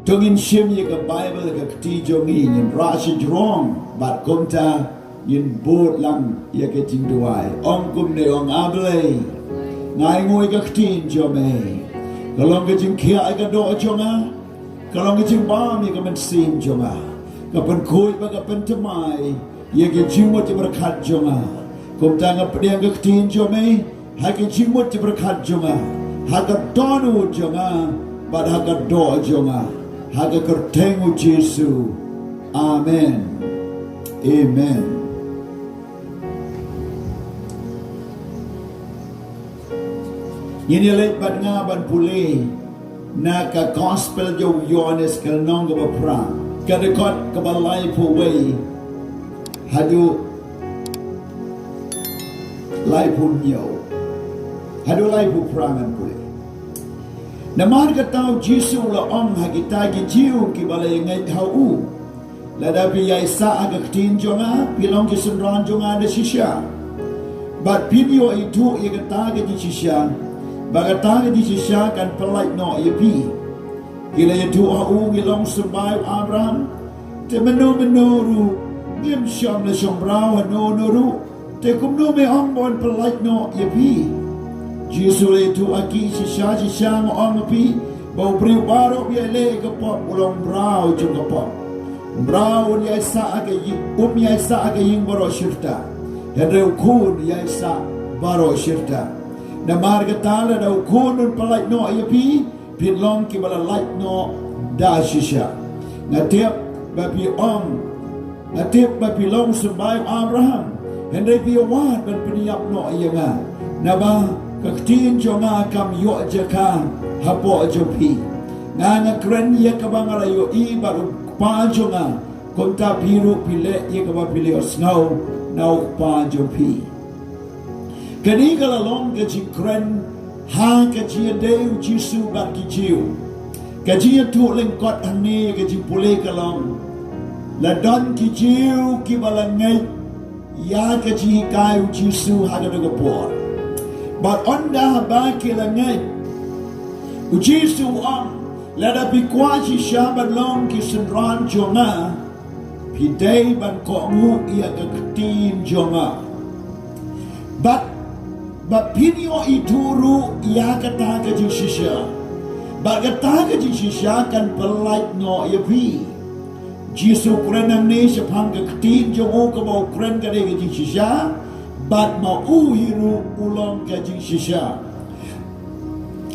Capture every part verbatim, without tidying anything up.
To ngin shim ïa ka Baibl, ka kti jong ngi, ngin rah shajrong bad kumta ngin bud lang ïa ka jingduwai. Ong kumne, ong: A Blei, nga ai nguh ïa ka ktien jong me. Ka long ka jingkhiah ïa ka doh jong nga, ka long ka jingbam ïa ka mynsiem jong nga. Ka pynkhuid bad ka pynthymmai ïa ka jingmut jingpyrkhat jong nga. Kumta nga pdiang ka ktien jong me ha ka jingmut jingpyrkhat jong nga, ha ka dohnud jong nga bad ha ka doh jong nga, ha ka kyrteng U Jisu. Amen. Amen. Ngin ïa leit bad nga ban pule na ka Gospel jong u Ïohannes, ka lynnong kaba phra, ka dkhot kaba laiphew wei haduh laiphew hynñiew, haduh laiphew phra, ngan pule. Namar kata U Jisu u la ong ha kita ki Jiw kiba la ïa ngeit ha u: Lada phi ïaisah ha ka ktien jong nga, phi long ki synran jong nga da shisha. Bad phin ïoh ithuh ïa kata ka jingshisha, ba kata ka jingshisha kan pyllait noh ïa phi. Ki la ïathuh ha u: Ngi long symbai u Abraham, te mynno mynno ruh ngim shym la shong mraw hano hano ruh, te kumno me ong ba yn pyllait noh ïa phi? Jisu la ïathuh ha ki: Shisha shisha nga ong ha phi, ba u briew baroh ba ïai leh ïa ka pop u long mraw jong ka pop. U mraw un ïaisah ha ka ïing, um ïaisah ha ka ïing baroh shi rta, hynrei u khun u ïaisah baroh shi rta. Namar kata, lada u khun un pyllait noh ïa phi, phin long kiba la lait noh da shisha. Nga tip ba phi ong, nga tip ba phi long symbai u Abraham, hynrei phi ïa wad ban pynïap noh ïa nga, naba ka ktien jong nga kam ïoh jaka hapoh jong phi. Nga, nga kren ïa kaba nga la ïohi bad u Kpa jong nga, kumta phi ruh phi leh ïa kaba phi la ïohsngew na u kpa jong phi. Kane ka la long ka jingkren ha ka jingïadei U Jisu bad ki Jiw. Ka jingïathuh lyngkot hangne, ka jingpule ka long: La don ki Jiw kiba la ngeit ïa ka jinghikai U Jisu ha kata ka por. Bad ynda haba ki la ngeit, U Jisu u ong: Lada phi kwah shisha ban long ki synran jong nga, phi dei ban kohnguh ïa ka ktien jong nga. Bad ba phin ïoh ithuh ruh ïa kata ka jingshisha, bad kata ka jingshisha kan pyllait noh ïa phi. Jisu u kren nangne shaphang ka ktien jong u kaba u kren ka dei ka jingshisha, bad ma u hi ruh u long ka jingshisha.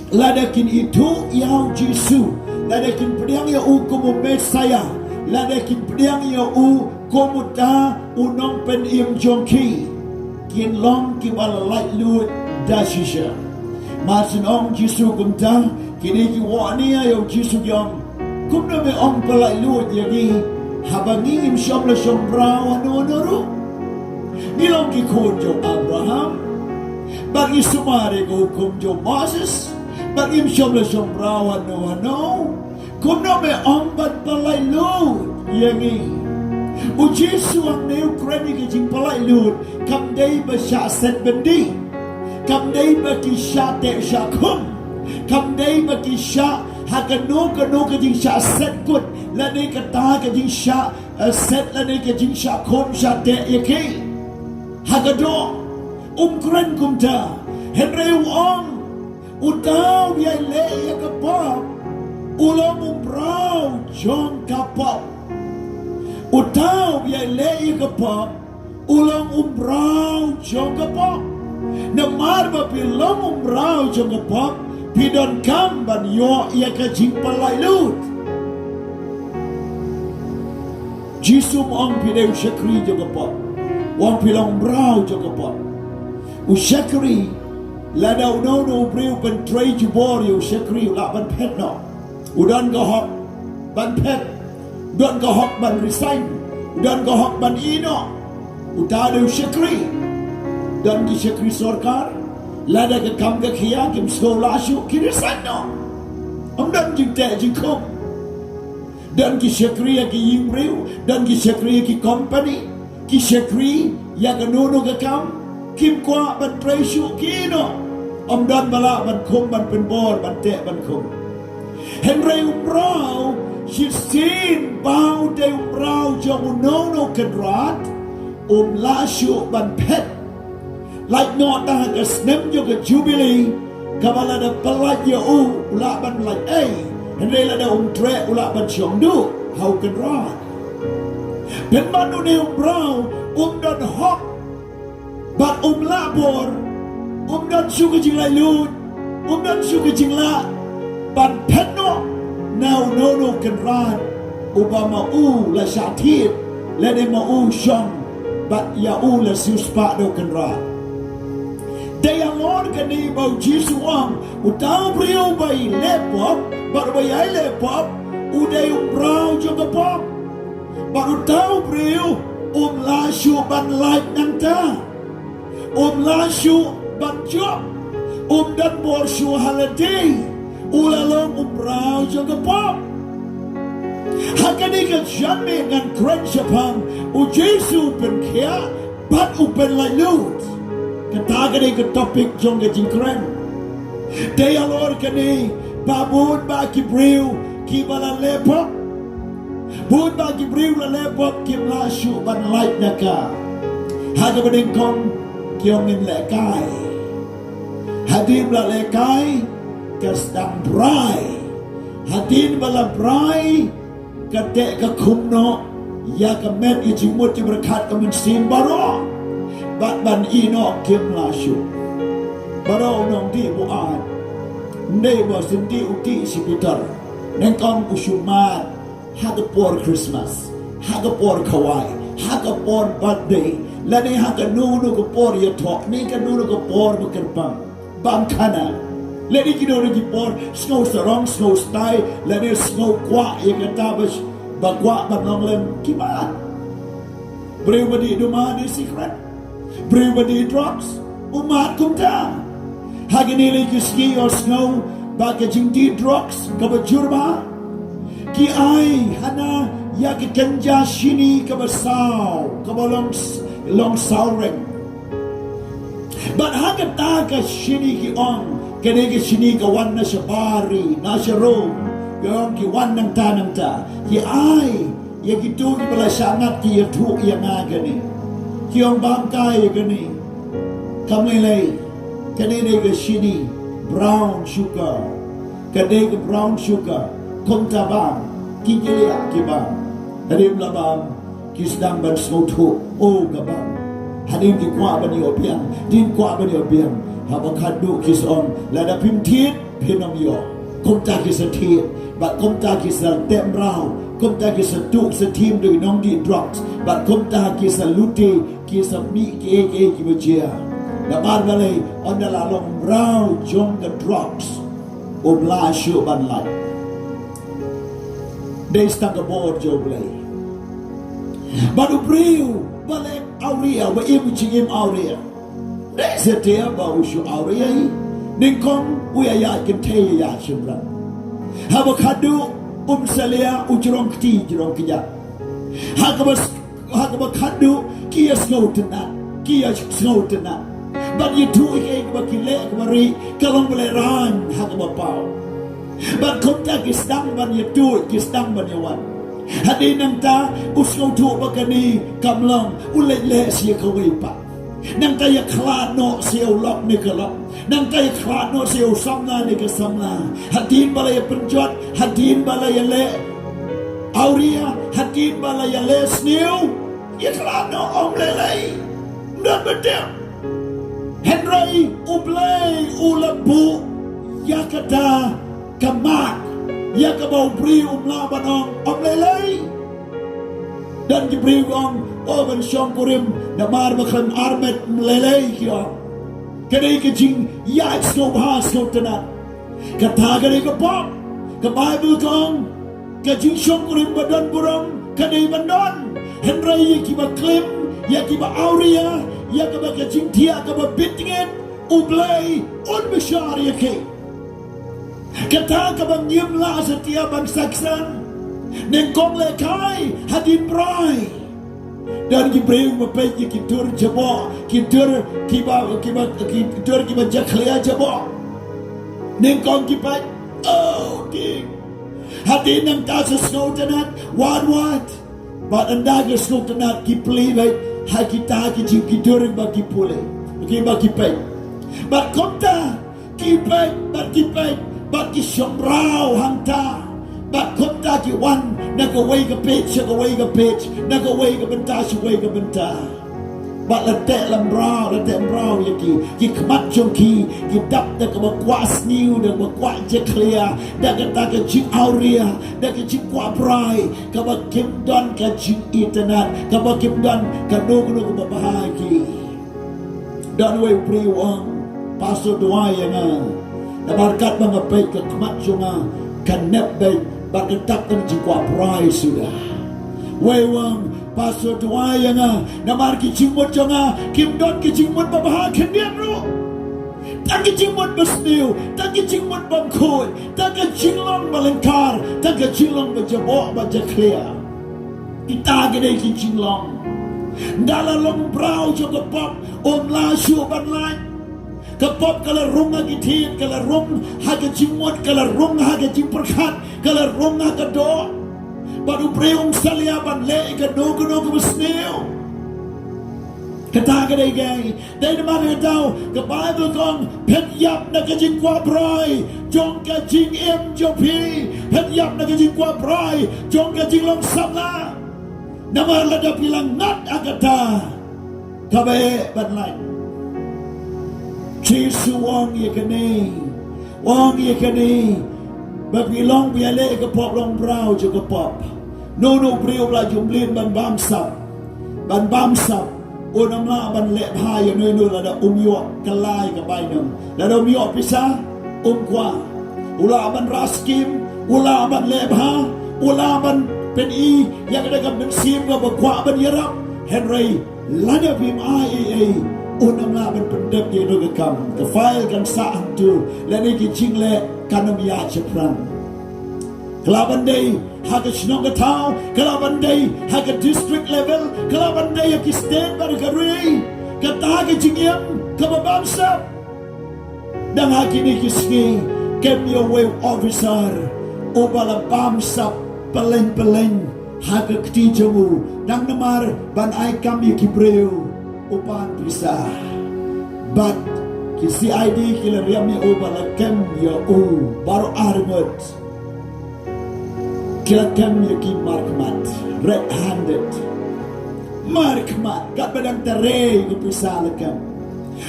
Lada kin ithuh ïa U Jisu, lada kin pdiang ïa u kum u Messaïah, lada kin pdiang ïa u kum uta u nongpynim jong ki, kin long kiba la laitluid da shisha. Mar shen ong Jisu kumta, kine ki wahnia ïa U Jisu ki ong: Kumno me ong pyllait luid ïa ngi, haba ngi ngim shym la shong mraw hano hano ruh? Ngi long ki khun jong u Abraham, bad ngi sumar ïa ka hukum jong u Moses, bad ngim shym la shong mraw hano hano. Kumno me ong ban pyllait luid ïa ngi? U Jisu hangne u kren ïa ka jingpyllait luid kam dei ba shah set byndi, kam dei ba ki shah teh shah khum, kam dei ba ki shah ha kano kano ka jingshah set kut lane kata ka jingshah, eh, set lane ka jingshah khum shah teh ïa ki. Ha ka doh um kren kumta, hynrei u ong, uta u ïai leh ïa ka pop u long u mraw jong ka pop. Uta u ïai leh ïa ka pop u long u mraw jong ka pop. Namar ba phi long u mraw jong ka pop, phi donkam ban ïoh ïa ka jingpyllait luid. Jisu um ong phi dei u shakri jong ka pop, u ong phi long u mraw jong ka pop. U shakri, lada uno uno u briew u pyntrei jubor ïa u shakri, u lah ban phet noh. U don ka hok ban phet, u don ka hok ban resign, u don ka hok ban ïeh noh. Uta dei u shakri. Don ki shakri sorkar, lada ka kam ka khia, kim sngewlah shuh, ki resign noh. Ym don jingteh jingkhum. Don ki shakri ha ki ïing briew, don ki shakri ha ki company, ki shakri ïa kano kano ka kam, kim kwah ban trei shuh, ki ïeh noh. Ym don ba lah ban khum ban pynbor, ban teh ban khum. Hynrei u mraw Shisien ba u dei u mraw jong uno uno u kynrad, um lah shuh ban phet. Lait noh tang ha ka snem jong ka Jubili, kaba lada pynlait ïa u, u lah ban lait ei, hynrei lada um treh u lah ban shong duh ha u kynrad. Pynban une u mraw um don hok, bad um lah bor, um don shuh ka jinglaitluid, um don shuh ka jinglah ban phet noh na uno uno u kynrad uba ma u la shah thied, lane ma u shong bad ïa u la siewspah da u kynrad. Dei halor kane ba u Jisu u ong, uta u briew uba ïaleh pop bad uba ïaleh pop u dei u mraw jong ka pop. Bad uta u briew um lah shuh ban lait nangta, um lah shuh ban jop, um don bor shuh ha lade, u la long u mraw jong ka pop. Ha kane ka janmiet ngan kren shaphang u Jisu u pynkhiah bad u pynlaitluid. Kata ka dei ka topic jong ka jingkren. Dei halor kane ba bun ba ki briew kiba la leh pop, bun ba ki briew la leh pop kim lah shuh ban lait na ka. Ha kaba nyngkong ki ong ngin lehkai. Hadien ba la lehkai ka sdang brai. Hadien ba la brai ka teh ka khum noh ïa ka met, ïa ka jingmut jingpyrkhat ka mynsiem baroh. Bad ban ïeh noh kim lah shuh. Baroh u nongdih u ong, ym dei ba sdang dih u dih shi bitar. Nyngkong u shu mad ha ka por Christmas, ha ka por khawai, ha ka por birthday, lane ha kano kano ka por ïathoh, ne kano kano ka por ba kyrpang. Bam khana. Lane kino kino ki por sngew sarong, sngew stai, lane sngew kwah ïa kata ba, ba kwah ban long lem, ki mad. Briew ba dih duma dih sikret. Briew ba dih drugs u mad kumta. Ha kine lei ki sngi ïohsngew ba ka jingdih drugs kaba jur bha ki ai hana ïa ka kynja shini kaba saw, kaba long s-, long saw reng. Bad ha kata ka shini ki ong, ka dei ka shini ka wan na shabar ri, na sharum, ki ong ki wan nangta nangta, ki ai ïa kito kiba la shah ngat, ki ïathuh ïa nga kane. Ki ong bam kai ïa kane. Kam lei lei. Kane dei ka shini brown sugar. Ka dei ka brown sugar. Kumta bam. Ki kylliah ki bam. Hadien ba la bam ki sdang ban sngewthuh, o ka bam. Hadien ki kwah ban ïoh biang, hadien kwah ban ïoh biang. Haba khatduh ki sa ong, lada phim thied phin ym ïoh. Kumta ki sa thied, bad kumta ki sa teh mraw, kumta ki sa tuh sa thim da ki nongdih drugs, bad kumta ki sa lute, ki sa mih kiei kiei kiba jia. Namar balei? Ynda la long mraw jong ka drugs, um lah shuh ban lait. Dei sa tang ka bor jong U Blei. Bad u briew ba leh awria, ba im jingim awria, dei satia ba u shu awria hi. Nyngkong u ïaid kynthei ïaid shynrang. Haba khatduh um salia u jrong kti jrong kjat. Ha kaba s-, ha kaba khatduh ki ïa sngewtynnat, ki ïa sngewtynnat. Bad ïathuh ïa kaei kaba ki leh kaba rieh ka long ba lehrain ha kaba paw. Bad kumta ki sdang ban ïatuid, ki sdang ban ïawan. Hadien nangta u sngewthuh ba kane kam long, u leit leh sha kawei pat. Nangta ïakhlad noh sha u lok ne ka lok. Nangta ïakhlad noh sha u samla ne ka samla. Hadien ba la ïapynjot, hadien ba la ïaleh awria, hadien ba la ïaleh sniew, ïakhlad noh, ym lei lei. Ym don ba tip. Hynrei U Blei u la buh ïa kata ka mat, ïa kaba u briew um lah ban ong ym lei lei. Don ki briew ki ong, o, ban shongkurim namar ba khlem armet ym lei lei, ki ong. Ka dei ka jingïaid sngewbha sngewtynnat. Kata ka dei ka pop. Ka Baibl ka ong, ka jingshongkurim ba don burom ka dei ban don. Hynrei ïa kiba klim, ïa kiba awria, ïa kaba ka jingthiah kaba bit ngit, U Blei un bishar ïa ki. Kata kaba ngim lah satia ban saksan. Nyngkong lehkai hadien brai. Don ki briew ba peit ïa ki tur jaboh, ki tur kiba, kiba, ki tur kiba jakhlia jaboh. Nyngkong ki peit, oh, ki Hadien nangta sa sngewtynnat wat wat. Bad ynda ki sngewtynnat ki plie beit ha kita ki jingkiew dur ba ki pule, ki ba ki peit. Bad kumta ki peit bad ki peit bad ki shong rau hangta. Bad kumta ki wan na kawei ka peit sha kawei ka peit, na kawei ka bynta sha kawei ka bynta. Bad la teh la mraw, la teh mraw ïa ki, ki khmat jong ki ki dap da kaba kwah sniew, da kaba kwah jakhlia, da kata ka jingawria, da ka jingkwah brai, kaba kim don ka jingitynnat, kaba kim don kano kano kaba bha ïa ki. Don wei u briew u ong, Pastor, duwai ïa nga. Namar katba nga peit ka khmat jong nga ka nep beit bad ka dap da ka jingkwah brai suda. Wei u ong, Pastor, duwai ïa nga. Namar ki jingmut jong nga kim don ki jingmut ba bha khyndiat ruh. Tang ki jingmut ba sniew, tang ki jingmut bymkhuid, tang ka jinglong ba lyngkar, tang ka jinglong ba jaboh ba jakhlia. Kita ki dei ki jinglong. Ynda la long mraw jong ka pop, um lah shuh ban lait. Ka pop ka la rung ha ki thied, ka la rung ha ka jingmut, ka la rung ha ka jingpyrkhat, ka la rung ha ka doh. Bad u briew um salia ban leh ïa kano kano kaba sniew. Kata ka dei kaei? Dei namar kata ka Baibl ka ong, phet ïap na ka jingkwah brai jong ka jingim jong phi, phet ïap na ka jingkwah brai jong ka jinglong samla. Namar lada phi la ngat ha kata, kaba eh ban lait. Jisu u ong ïa kane, u ong ïa kane, ba phi long phi ïaleh ïa ka pop, long mraw jong ka pop. Uno uno u briew u la ju mlien ban bamsap, ban bamsap. Un ym lah ban leh bha ïa uno uno lada um ïoh kylla ïa ka bainong. Lada um ïoh pisa, um kwah. U lah ban rah skim, u lah ban leh bha, u lah ban pyni ïa kata ka mynsiem kaba kwah ban ïarap. Hynrei lada phim ai ei ei, un ym lah ban pyndep ïa kano ka kam. Ka file kan sah hangto, lane ki jingleh kan ym ïaid shaphrang. Ka lah ban dei ha ka shnong ka thaw, ka lah ban dei ha ka district level, ka lah ban dei ha ki state bad ka ri. Kata ka jingim kaba bamsap. Dang ha kine ki sngi kem ïa uwei u officer uba la bamsap pylleng pylleng ha ka kti jong u, dang namar ban ai kam ïa ki briew, u pan pisa. Bad ki C I D ki la riam ïa u bad la kem ïa u baroh arngut. Ki la kem ïa ki markhmat, red handed. Markhmat, katba dang trei ïa ka pisa la kem.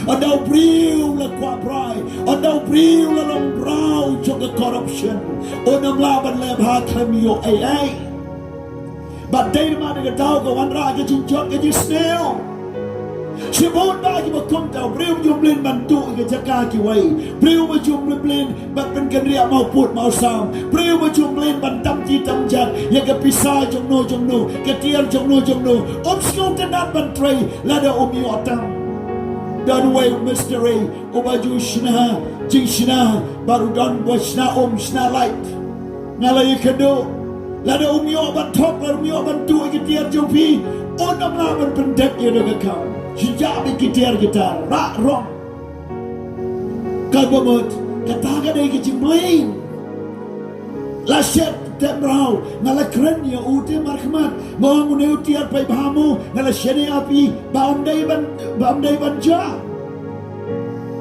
Ynda u briew la kwah brai, ynda u briew la long mraw jong ka corruption, un ym lah ban leh bha khlem ïoh ei ei. Bad dei namar kata ka wanrah ka jingjot ka jingsniew. Shibun ba kiba kumta, u briew um ju mlien ban tuh ïa ka jaka kiwei. Briew um ju mlien ban pynkynriah mawpud mawsam. Briew um ju mlien ban tam ti tam jat ïa ka pisa jong no jong no, ka tiar jong no jong no. Um sngewtynnat ban trei lada um ïoh tam. Don uwei u mistri uba ju shna jingshna, bad u don ba shna um shna lait. Nga la ïakynduh, lada um ïoh ban thok, lada um ïoh ban tuh ïa ki tiar jong phi, un ym lah ban pyndep ïa kane ka kam. Shu jah beit ki tiar kita, rah rong. Kaba mut, kata ka dei ka jingmlien. La shet te mraw, nga la kren ïa u te markhmat, nga ong une u tiar paidbah mo, nga la shet ïa phi, ba ym dei ban, ba ym dei ban jah.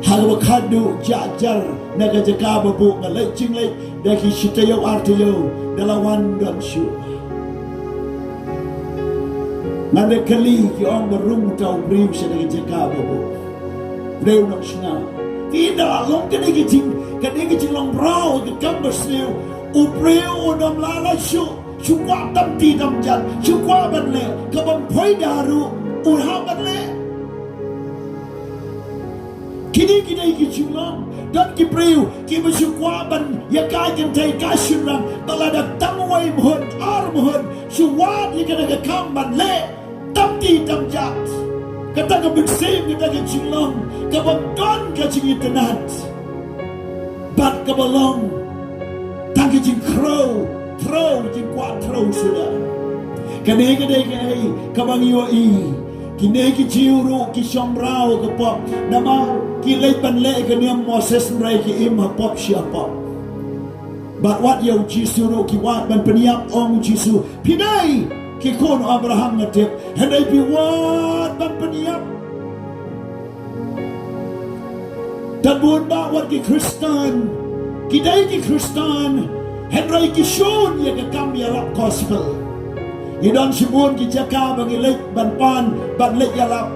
Ha kaba khadduh jah jar na ka jaka ba buh, nga leit jingleit da ki shi taïew ar taïew, da la wan don shuh. Ngan da kylli, ki ong ba rung uta u briew sha na ka jaka ba buh. Briew nongshna. Ki da long kane ka jing, kane ka jinglong mraw ka kam ba sniew. U briew un ym lah lah shuh, shu kwah tam ti tam jat, shu kwah ban leh, ka bym poi da ruh, un hap ban leh. Kine ki dei ki jinglong. Don ki briew kiba shu kwah ban ïa kai kynthei kai shynrang, ba lada tang wei mhun, ar mhun, shu wad ïa kane ka kam ban leh tam ti tam jat. Kata ka mynsiem, kata ka jinglong, ka bym don ka jingitynnat. Bad kaba long tang ki jingkhrew, khrew, jingkwah khrew suda. Kane ka dei kaei kaba ngi ïohi. Kine ki Jiw ruh ki shong mraw ka pop. Namar ki leit ban leh ka niam Moses, hynrei ki im ha pop shi ha pop. Bad wat ïa u Jisu ruh ki wad ban pynïap, ong u Jisu, phi dei ki khun u Abraham nga tip, hynrei phi wad ban pynïap. Tad bun ba wat ki Khristan, ki dei ki Khristan, hynrei ki shun ïa ka kam ïalap gospel. Ngi don shibun ki jaka ba ngi leit ban pan, ban leit ïalap.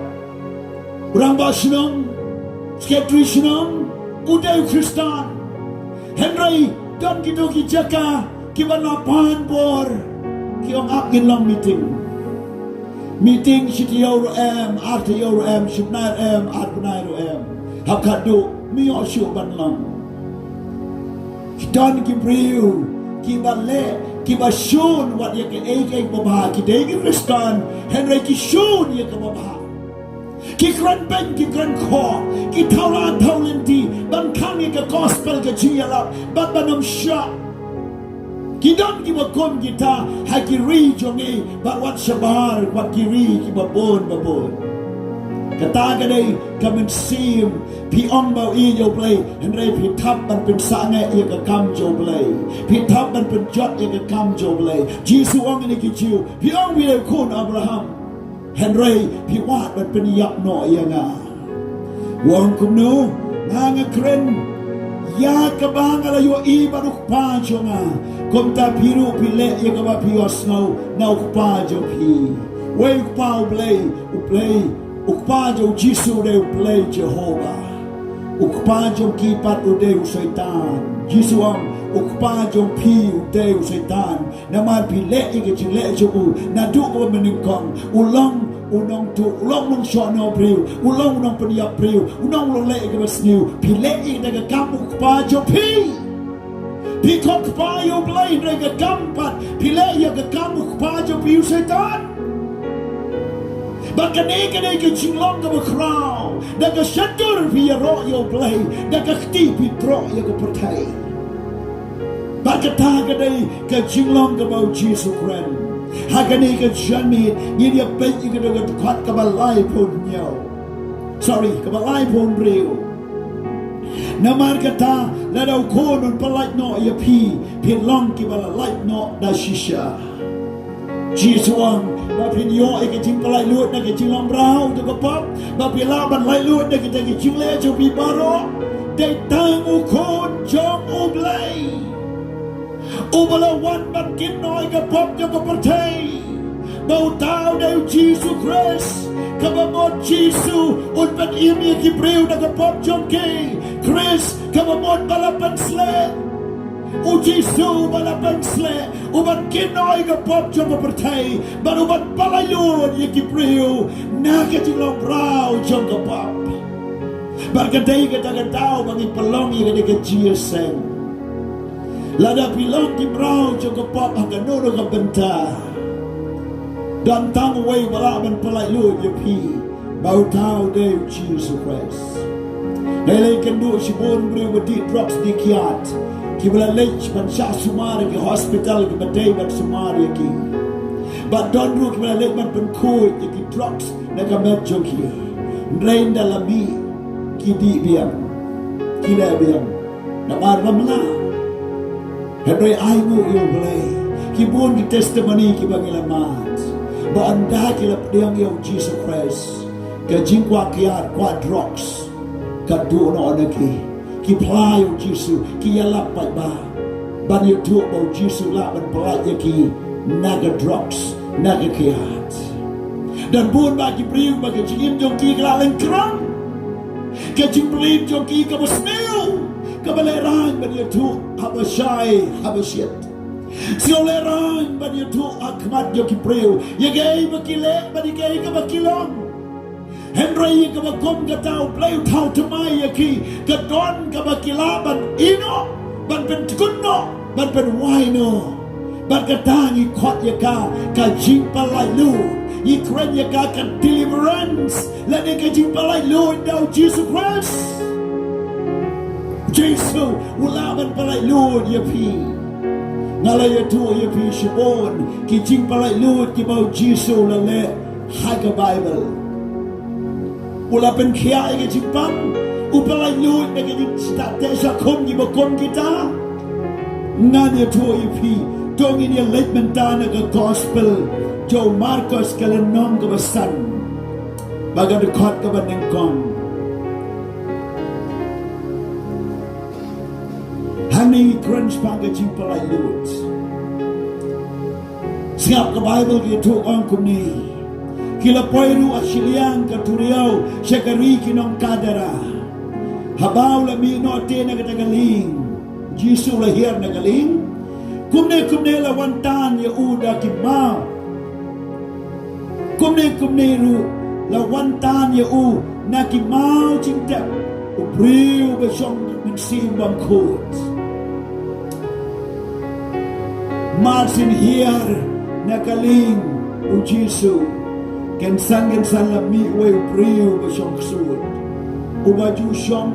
Rangbah shnong, sekretari shnong, u dei u Khristan. Hynrei don kito ki jaka kiba la pan bor, ki ong ap ngin long meeting. Meeting shi taïew ruh em, ar taïew ruh em, shi bnai ruh em, ar bnai ruh em. Hap khadduh, me ïoh shuh ban long. Ki don ki briew kiba leh, kiba shun wat ïa kaei kaei ba bha, ki dei ki Khristan, hynrei ki shun ïa kaba bha. Ki kren beiñ, ki kren khoh, ki thaw lad thaw lynti ban khang ïa ka gospel, ka jingïalap, bad ban ym shah. Ki don kiba kum kita ha ki ri jong ngi, bad wat shabar, wat ki ri kiba bun ba bun. Kata ka dei ka mynsiem, phi ong ba ïeit ïa U Blei, hynrei phi thap ban pynsangeh ïa ka kam jong U Blei. Phi thap ban pynjot ïa ka kam jong U Blei. Jisu ong ïa kine ki Jiw, phi ong phi dei u khun Abraham, hynrei phi wad ban pynïap noh ïa nga. U ong kumno, nga nga kren ïa kaba nga la ïohi bad u Kpa jong nga. Kumta phi ruh phi leh ïa kaba phi ïohsngew na u kpa jong phi. Wei u Kpa U Blei, U Blei, u Kpa jong u Jisu u dei U Blei Jehobah. U kpa jong ki pat u dei u Soitan. Jisu ong, u kpa jong phi u dei u Soitan. Namar phi leh ïa ka jingleh jong u, naduh kaba mynnyngkong, u long u nongtuh, u long u nongshohnoh briew, u long u nongpynïap briew, u long u nongleh ïa kaba sniew. Phi leh ïa ka kam u kpa jong phi. Phi khot kpa ïa U Blei, hynrei ka kam pat phi leh ïa ka kam u kpa jong phi u Soitan. Bad kane ka dei ka jinglong kaba khraw, da ka shyntur phi ïaroh ïa U Blei, da ka kti phi troh ïa ka pyrthei. Bad kata ka dei ka jinglong kaba u Jisu u kren. Ha kane ka janmiet ngin ïa peit ïa kata ka dkhot kaba laiphew hynñiew. Sorry, kaba laiphew hynriew. Namar kata, lada u Khun un pyllait noh ïa phi, phin long kiba la lait noh da shisha. Jisu u ong ba phin ïoh ïa ka jingpyllait luid na ka jinglong mraw jong ka pop, ba phi lah ban lait luid na kita ki jingleh jong phi baroh. Dei tang u Khun jong U Blei uba la wan ban kynnoh ïa ka pop jong ka pyrthei. Ba uta u dei u Jisu Khrist, kaba mut Jisu un pynim ïa ki briew na ka pop jong ki. Khrist kaba mut ba la pynsleh. U Jisu ba la pynsleh, uban kynnoh ïa ka pop jong ka pyrthei, bad uban pyllait luid ïa ki briew na ka jinglong mraw jong ka pop. Bad ka dei kata ka daw ba ngin pynlong ïa kane ka jingïaseng. Lada phi long ki mraw jong ka pop ha kano kano ka bynta, don tang uwei uba lah ban pyllait luid ïa phi, ba uta u dei u Jisu Khrist. Nga la ïakynduh shibun briew ba dih drugs dih kiad, kiba la leit ban shah sumar ïa ki hospital kiba dei ban sumar ïa ki. Bad don ruh kiba la leit ban pynkhuid ïa ki drugs na ka met jong ki. Hynrei ynda la mih, ki dih biang, ki leh biang, namar ba mlien. Hynrei ai nguh ïa U Blei, ki bun ki testimony kiba ngi la mad, ba ynda ki la pdiang ïa u Jisu Khrist, ka jingkwah kiad, kwah drugs, ka duh noh na ki. Ki phla ïa u Jisu, ki ïalap paidbah ban ïathuh ba u Jisu u lah ban pyllait ïa ki na ka drugs, na ka kiad. Don bun bah ki briew ba ka jingim jong ki ka la lyngkrang. Ka jingpyllait jong ki kaba sniew, kaba lehraiñ ban ïathuh haba shai haba shit. Sniew lehraiñ ban ïathuh ha khmat jong ki briew ïa kaei ba ki leh bad ïa kaei kaba ki long. Hynrei ïa kaba kum kata, U Blei u thaw thymmai ïa ki, ka don kaba ki lah ban ïehnoh, ban pyntyngkhuh noh, ban pynwai noh. Bad kata ngi khot ïa ka ka jingpyllait luid. Ngi kren ïa ka ka deliverance lane ka jingpyllait luid da u Jisu Khrist. Jisu u lah ban pyllait luid ïa phi. Nga la ïathuh ïa phi shibun ki jingpyllait luid kiba u Jisu u la leh ha ka Baibl. U la pynkhiah ïa ka jingpang, u pyllait luid na ka jingshah teh shah khum kiba kum kita. Ngan ïathuh ïa phi, to ngin ïa leit mynta na ka gospel jong u Markos ka lynnong kaba san, bad ka dkhot kaba nyngkong. Hangne ngi kren shaphang ka jingpyllait luid. Sngap, ka Baibl ka ïathuh, ong kumne: Ki la poi ruh ha shiliang ka duriaw sha ka ri ki nong Gadara. Haba u la mih noh te na kata ka lieng, Jisu u la hiar na ka lieng. Kumne kumne la wan tan ïa u da ki maw. Kumne kumne ruh la wan tan ïa u na ki maw jingtep, u briew ba shong mynsiem bymkhuid. Mar syn hiar na ka lieng u Jisu, kynsan kynsan la mih uwei u briew ba shong ksuid, uba ju shong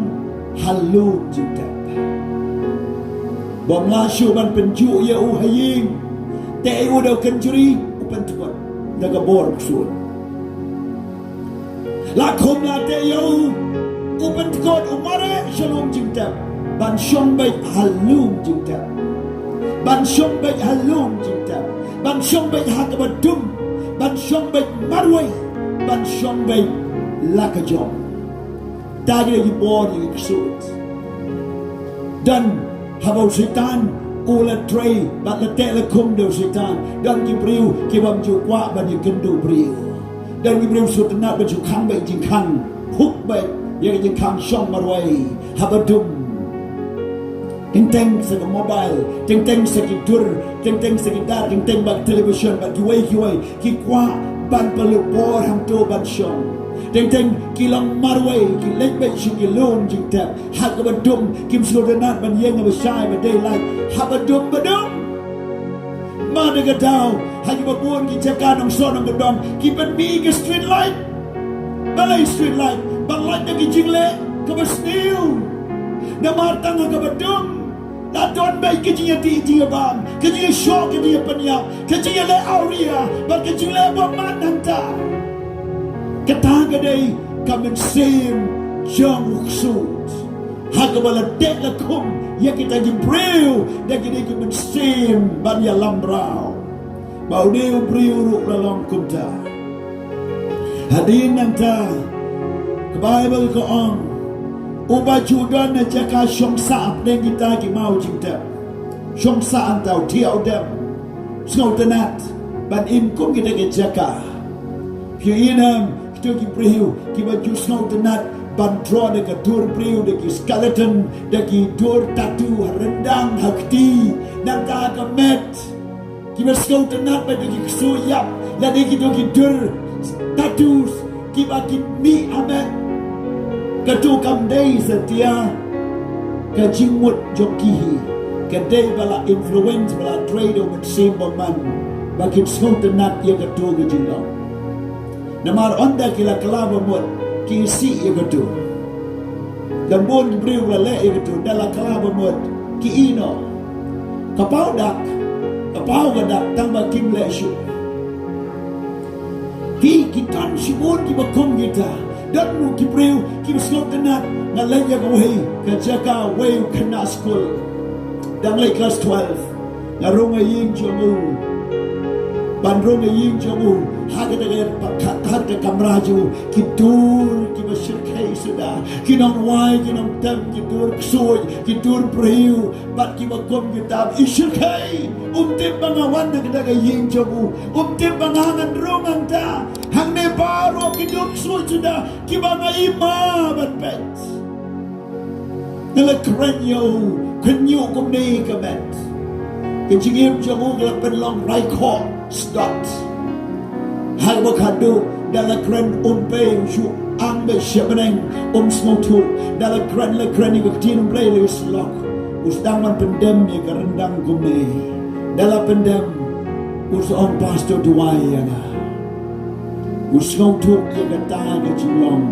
ha lum jingtep. Bym lah shuh ban pynjuh ïa u ha ïing. Teh ïa u da u kynjri, u pyndkut da ka bor ksuid. La khum la teh ïa u, u pyndkut, u mareh sha lum jingtep. Ban shong beit ha lum jingtep. Ban shong beit ha lum jingtep. Ban shong beit ha kaba dum. Ban shong beit marwei. Ban shong beit la ka jong. Ta ki dei ki bor ïa ki ksuid. Don, haba u Soitan u la trei bad la teh la khum da u Soitan, don ki briew ki bym ju kwah ban ïakynduh briew. Don ki briew sngewtynnat ban shu khang beit jingkhang, hook beit ïa ka jingkhang, shong marwei haba dum. Teng teng sa ka mobile, teng teng sa ki dur, teng teng sa ki dar, teng teng bad television bad kiwei kiwei. Ki kwah ban pynlut bor hangto ban shong. Teng teng ki long marwei, ki leit beit sha ki lum jingtep. Ha kaba dum, kim sngewtynnat ban ïeng haba shai ba dei lait. Haba dum ba dum. Mano ka daw, ha kiba bun ki jaka nongsoh nongkyndong ki pynmih ka street light. Balei street light? Ban lait na ki jingleh kaba sniew. Namar tang ha kaba dum la don beit ka jingïadih jingïabam, ka jingïashoh ka jingïapynïap, ka jingïaleh awria bad ka jingleh bymman nangta. Kata ka dei ka mynsiem jong u ksuid. Ha kaba la teh la khum ïa kita ki briew da ki dei ki mynsiem ban ïalam mraw. Ba une u briew ruh u la long kumta. Hadien nangta, ka Baibl ka ong, uba ju don na jaka shong sah hapdeng kita ki maw jingtep. Shong sah hangta, u thiah u dem, sngewtynnat ban im kum kita ki jaka. Phi ïohi ne em, kito ki briew kiba ju sngewtynnat ban draw da ka dur briew, da ki skeleton, da ki dur tattoo ha ryndang ha kti, nangta ha ka met. Kiba sngewtynnat ba dei ki ksuid ïap, lane kito ki dur tattoos kiba ki mih ha met. Kato kam dei satia ka jingmut jong ki hi. Ka dei ba la influence, ba la trei da u mynsiem bymman ba kin sngewtynnat ïa kato ka jinglong. Namar ynda ki la kylla ba mut, ki isih ïa kato. Don bun ki briew la leh ïa kato, ynda la kylla ba mut ki ïeh noh. Ka paw dak, ka paw ka dak tang ba kim leh shuh. Ki, ki don shibun kiba kum kita. Don ruh ki briew kiba sngewtynnat, nga leit ïa kawei ka jaka, wei u khynnah skul, dang leit klas twelve. Nga rung ha ïing jong u. Ban rung ha ïing jong u, ha kata ka, ha kata ka kamra jong u, ki dur kiba shyrkhei suda, ki nongwai, ki nongtem, ki dur ksuid, ki dur briew, bad kiba kum kita, i shyrkhei. Um tip ba nga wan na kata ka ïing jong u. Um tip ba nga ngan rung hangta. Hangne baroh ki dur ksuid suda kiba nga ïma ban peit. Nga la kren ïa u, kren ïa u kumne ka met. Ka jingim jong u ka la pynlong raikhoh sdot. Ha kaba khadduh, da la kren um pei, u shu ang beit sha bneng, um sngewthuh. Da la kren, la kren ïa ka ktien Blei, la ïa syllok. U sdang ban pyndem ïa ka ryndang kumne. Da la pyndem, u sa ong, Pastor, duwai ïa nga. U sngewthuh ïa kata ka jinglong.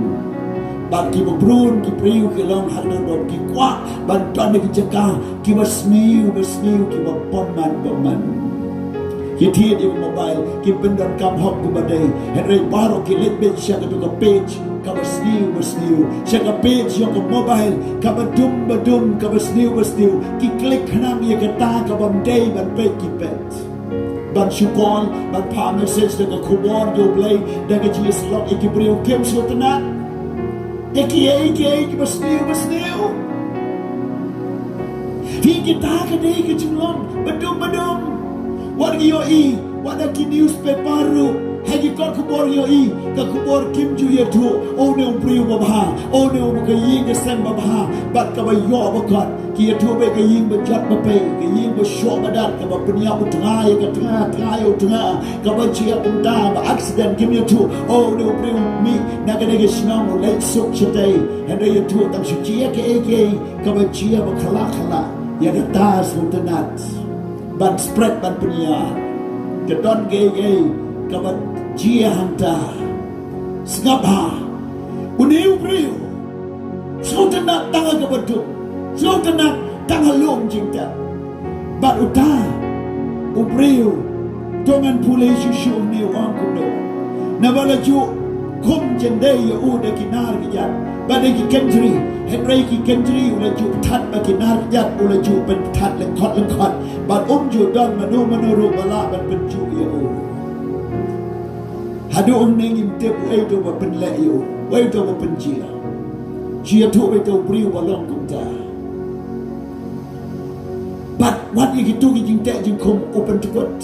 Bad kiba briew, ki briew ki long ha kata ka dor, ki kwah ban don ha ki jaka kiba sniew, ba sniew, kiba bymman, bymman. Ki thied ïa ka mobile, ki pyndonkam hok kumba dei. Hynrei baroh ki leit beit sha kato ka page kaba sniew ba sniew, sha ka page jong ka mobile kaba dum ba dum, kaba sniew ba sniew, ki click khnang ïa kata kaba ym dei ban peit ki peit. Ban shu call, ban phah message da ka khubor jong U Blei, da ka jingïasyllok ïa ki briew kim sngewtynnat. Ïa kiei kiei kiba sniew ba sniew. Phi, kita ka dei ka jinglong ba dum ba dum. Wat ngi ïohi, wat ha ki newspaper ruh, ha ki kot khubor ïohi, ka khubor kim ju ïathuh, o ne u briew babha, o ne u ka ïing ka sem babha, bad kaba ïoh ba kot. Ki ïathuh beit ka ïing ba jot ba pei, ka ïing ba shoh ba dat, kaba pynïap u tnga ïa ka tnga, tnga ïa u tnga, kaba jia kumta, ba accident, kim ïathuh, o ne u briew mih na kane ka shnong u leit suk shatei. Hynrei ïathuh tang shu jia kaei kaei kaba jia ba khlak khlak ïa kata sngewtynnat ban spread, ban pynïar. Ka don kaei kaei kaba jia hangta. Sngap ha, une u briew sngewtynnat tang ha kaba duk, sngewtynnat tang ha lum jingtep. Bad uta u briew, to ngan pule shuh shuh, une u ong kumno. Naba la ju khum jyndei ïa u da ki nar ki jar bad da ki kynjri. Hynrei ki kynjri u la ju pynthad bad ki nar ki jar, u la ju pynthad lyngkhot lyngkhot. Bad um ju don mano mano ruh ba lah ban pynjuh ïa u. Haduh mynne ngim tip uei uto ba pynleh ïa u, uei uto ba pynjia. Shu ïathuh beit u briew ba long kumta. Bad wat ïa kito ki jingteh jingkhum u pyndkut.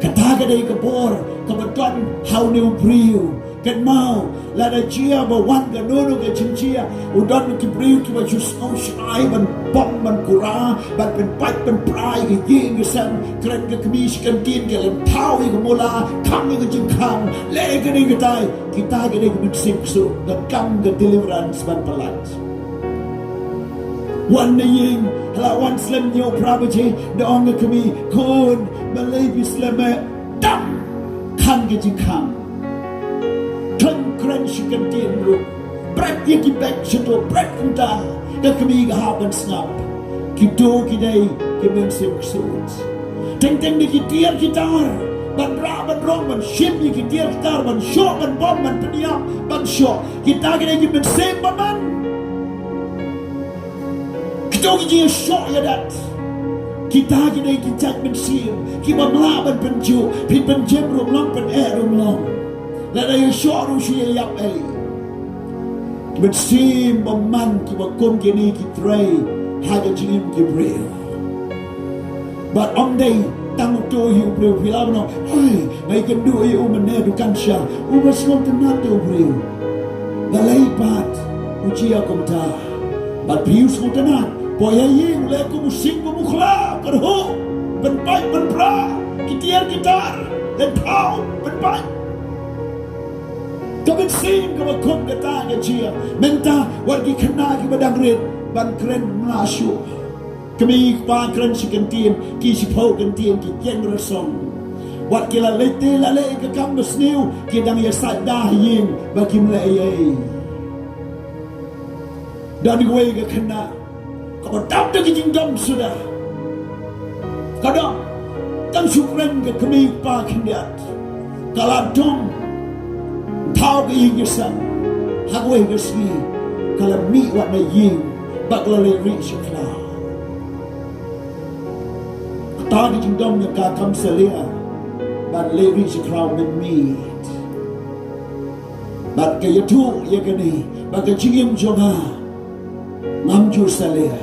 Kata ka dei ka bor kaba don ha une u briew. Kynmaw, lada jia ba wan kano kano ka jingjia, u don ki briew kiba ju sngew shai ban bom ban kura, ban pynpait pynpra ïa ka ïing ka sem, kren ka kmie shi kyntien, ka lynthaw ïa ka mula, khang ïa ka jingkhang, leh ïa kane katai. Kita ka dei ka mynsiem ksuid, ka kam ka deliverance ban pyllait. Wan na ïing, hala wan slem hynñiew phra baje, da ong ka kmie, khun, balei phi slem eh? Dam! Khang ka jingkhang. Khlem kren shi kyntien ruh. Bret ïa ki bek shato, bret kumta. Ka kmie ka hap ban sngap. Kito ki dei ki mynsiem ksuid. Teng teng da ki tiar ki tar ban rah ban rong, ban shim ïa ki tiar ki tar, ban shoh ban bom, ban pynïap, ban shoh. Kita ki dei ki mynsiem bymman. Kito ki jingshoh ïadat. Kita ki dei ki jait mynsiem kiba ym lah ban pynjuh, pynjem ruh ym long, pyneh ruh ym long. Lada ïashoh ruh shu ïaïap ei. Ki mynsiem bymman kiba kum kine ki trei ha ka jingim ki briew. Bad ym dei tang uto hi u briew, phi lah ban ong, hoi, nga ïakynduh ïa u mynne ha dukan sha, uba sngewtynnat te u briew. Balei pat u jia kumta? Bad phi, u sngewtynnat, poi ha ïing u leh kum u sing kum u khla, kyrhuh, pynpait pynpra, ki tiar ki tar, lynthaw, pynpait. Ka mynsiem kaba khum kata ka jia. Mynta wat ki khynnah kiba dang rit ban kren, ym lah shuh. Kmie kpa kren shi kyntien, ki shiphew kyntien, ki ïeng rasong. Wat ki la leit te la leh ka kam ba sniew, ki dang ïasaid da ha ïing ba kim leh ei ei. Don kawei ka khynnah kaba dap da ka jingdom suda. Ka dap, kam shu kren ka kmie kpa khyndiat. Ka la dom, thaw ka ïing ka sem. Ha kawei ka sngi ka la mih wat na ïing bad ka la leit rieh sha khlaw. Kata ka jingdom jong ka kam salia ban leit rieh sha khlaw mynmiet. Bad ka ïathuh ïa kane ba ka jingim jong nga ngam ju salia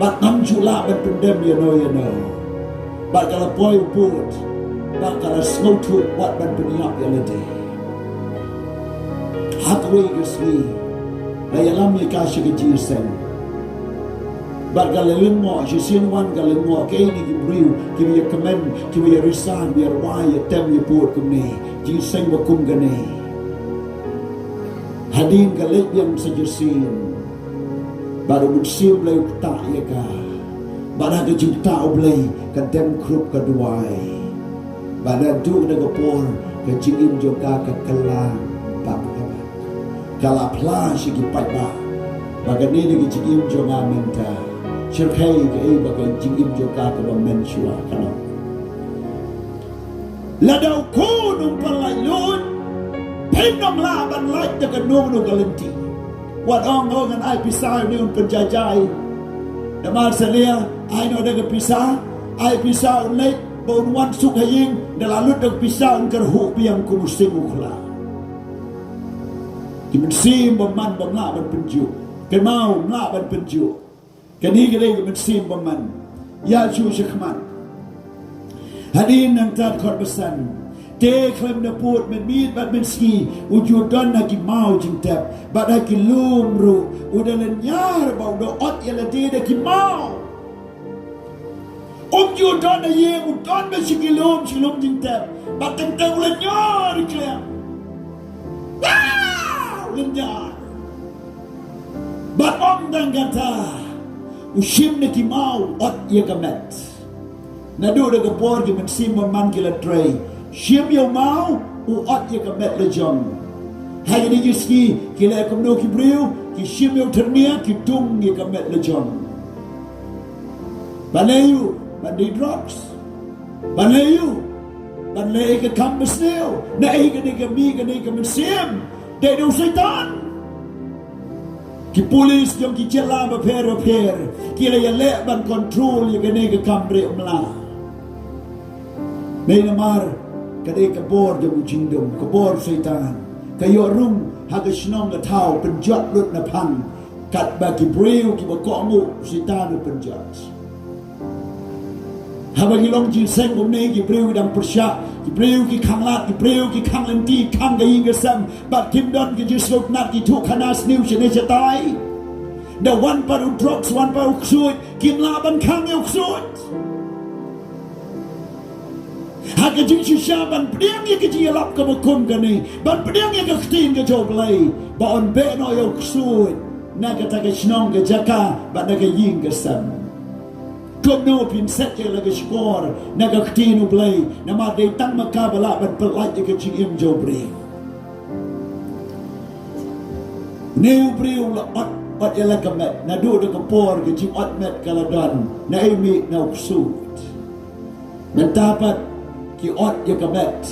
bad ngam ju lah ban pyndem ïano ïano. Bad ka la poi u pud bad ka la sngewthuh wat ban pynïap ïa lade. Ha kawei ka sngi la ïalam ïa ka sha ka jingïaseng. Bad ka la lyngngoh, shisien wan ka lyngngoh, kaei ne ki briew kiba ïakmen, kiba ïarisa, kiba ïarwai, ïatem, ïapud kumne. Jingïaseng ba kum kane. Hadien ka leit biang sa shisien, bad u Mynsiem Blei u ktah ïa ka. Bad ha ka jingktah U Blei ka dem khrup ka duwai. Bad naduh kata ka por ka jingim jong ka ka kylla bad ka la phla sha ki paidbah ba kane dei ka jingim jong nga mynta. Shyrkhei kaei ba ka jingim jong ka kaba mynshwa ka long. Lada u khun um pat laitluid, Phim nang lah ban lait da kano kano ka lynti. Wat ong, oh, ngan ai pisa ïa une un pynjaijai. Namar sa leh ai noh da ka pisa, ai pisa un leit ba un wan suk ha ïing, da la lut da ka pisa un kyrhuh biang kum u sing u khla. Ki mynsiem bymman bym lah ban pynjot. Kynmaw, bym lah ban pynjot. Kane ka dei ka mynsiem bymman. Ïa shu shakhmat. Hadien nangta dkhot ba san. Te khlem da pud mynmiet bad mynsngi u ju don ha ki maw jingtep bad ha ki lum ruh, u da lynñiar ba u da ot ïa lade da ki maw. Um ju don ha ïing, u don beit sha ki lum, sha ki lum jingtep, bad teng teng u lynñiar ïa ki lem. Ah! U lynñiar. Bad ym tang kata, u shim na ki maw, u ot ïa ka met. Naduh da ka por ki mynsiem bymman ki la trei, shim ïa u maw, u ot ïa ka met la jong. Ha kine ki sngi ki leh kumno ki briew? Ki shim ïa u tyrnia, ki dung ïa ka met la jong. Ban leh aïu? Ban die drugs. Ban leh aïu? Ban leh ïa ka kam basniew. Naei? Kane ka mih, kane ka mynsiem, dei na u Soitan. Ki pulit jong ki jylla bapher bapher ki la ïaleh ban control ïa kane ka kam riewmla. Dei namar ka dei ka bor jong u jingdum, ka bor Soitan. Ka ïoh rung ha ka shnong ka thaw, pynjot lut na phang. Katba ki briew kiba kohnguh, Soitan u pynjot. Haba ki long jingïaseng kumne, ki briew ki dang pyrshah, ki briew ki khang lad, ki briew ki khang lynti, khang ka ïing ka sem, bad kim don ka jingsngewtynnat, ki thuh khana sniew shane shatai. Da wan pat u drugs, wan pat u ksuid, kim lah ban khang ïa u ksuid. Ha ka jingshisha ban pdiang ïa ka jingïalap kaba kum kane, ban pdiang ïa ka ktien ka jong U Blei, ba yn beh noh ïa u ksuid na kata ka shnong ka jaka bad na ka ïing ka sem. Kumno phin set ïa la ka shkor na ka ktien U Blei, namar dei tang ma ka ba lah ban pyllait ïa ka jingim jong u briew. Une u briew u la ot, ot ïa la ka met, naduh da ka por ka jingot met ka la don, naei? Mih na u ksuid. Mynta pat ki ot ïa ka met,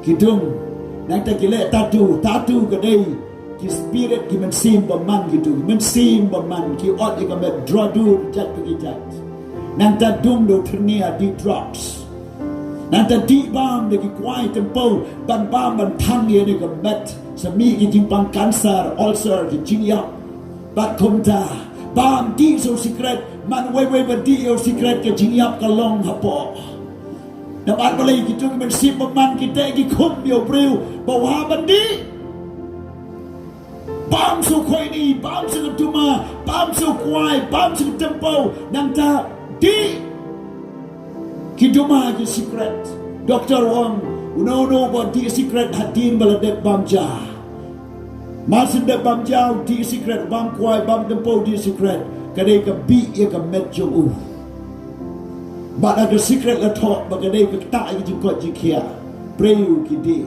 ki dung. Nangta ki leh tattoo, tattoo ka dei ki spirit, ki mynsiem bymman kito, ki mynsiem bymman, ki ot ïa ka met, drodur jait pa ki jait. Nangta dung da u tyrnia, die drugs. Nangta dih bam da ki kwai tympew ban bam ban thang ïa kane ka met, sa mih ki jingpang cancer, ulcer, ki jingïap. Bad kumta bam dih sa u sikret, man wei wei ba dih ïa u sikret ka jingïap ka long hapoh. Namar balei? Kito ki mynsiem bymman ki teh ki khum ïa u briew ba u hap ban dih. Bam sa u khoini, bam sa ka duma, bam sa u kwai, bam sa ka tympew, nangta dih ki duma, ki sikret. Doktor u ong, uno uno uba dih sikret hadien ba la dep bam ja. Mar shu dep bam ja u dih sikret, bam kwai, bam tympew, dih sikret, ka dei ka bih ïa ka met jong u. Bad ha ka sikret la thoh ba ka dei ka ktah ïa ka jingkoit jingkhiah. Briew ki dih.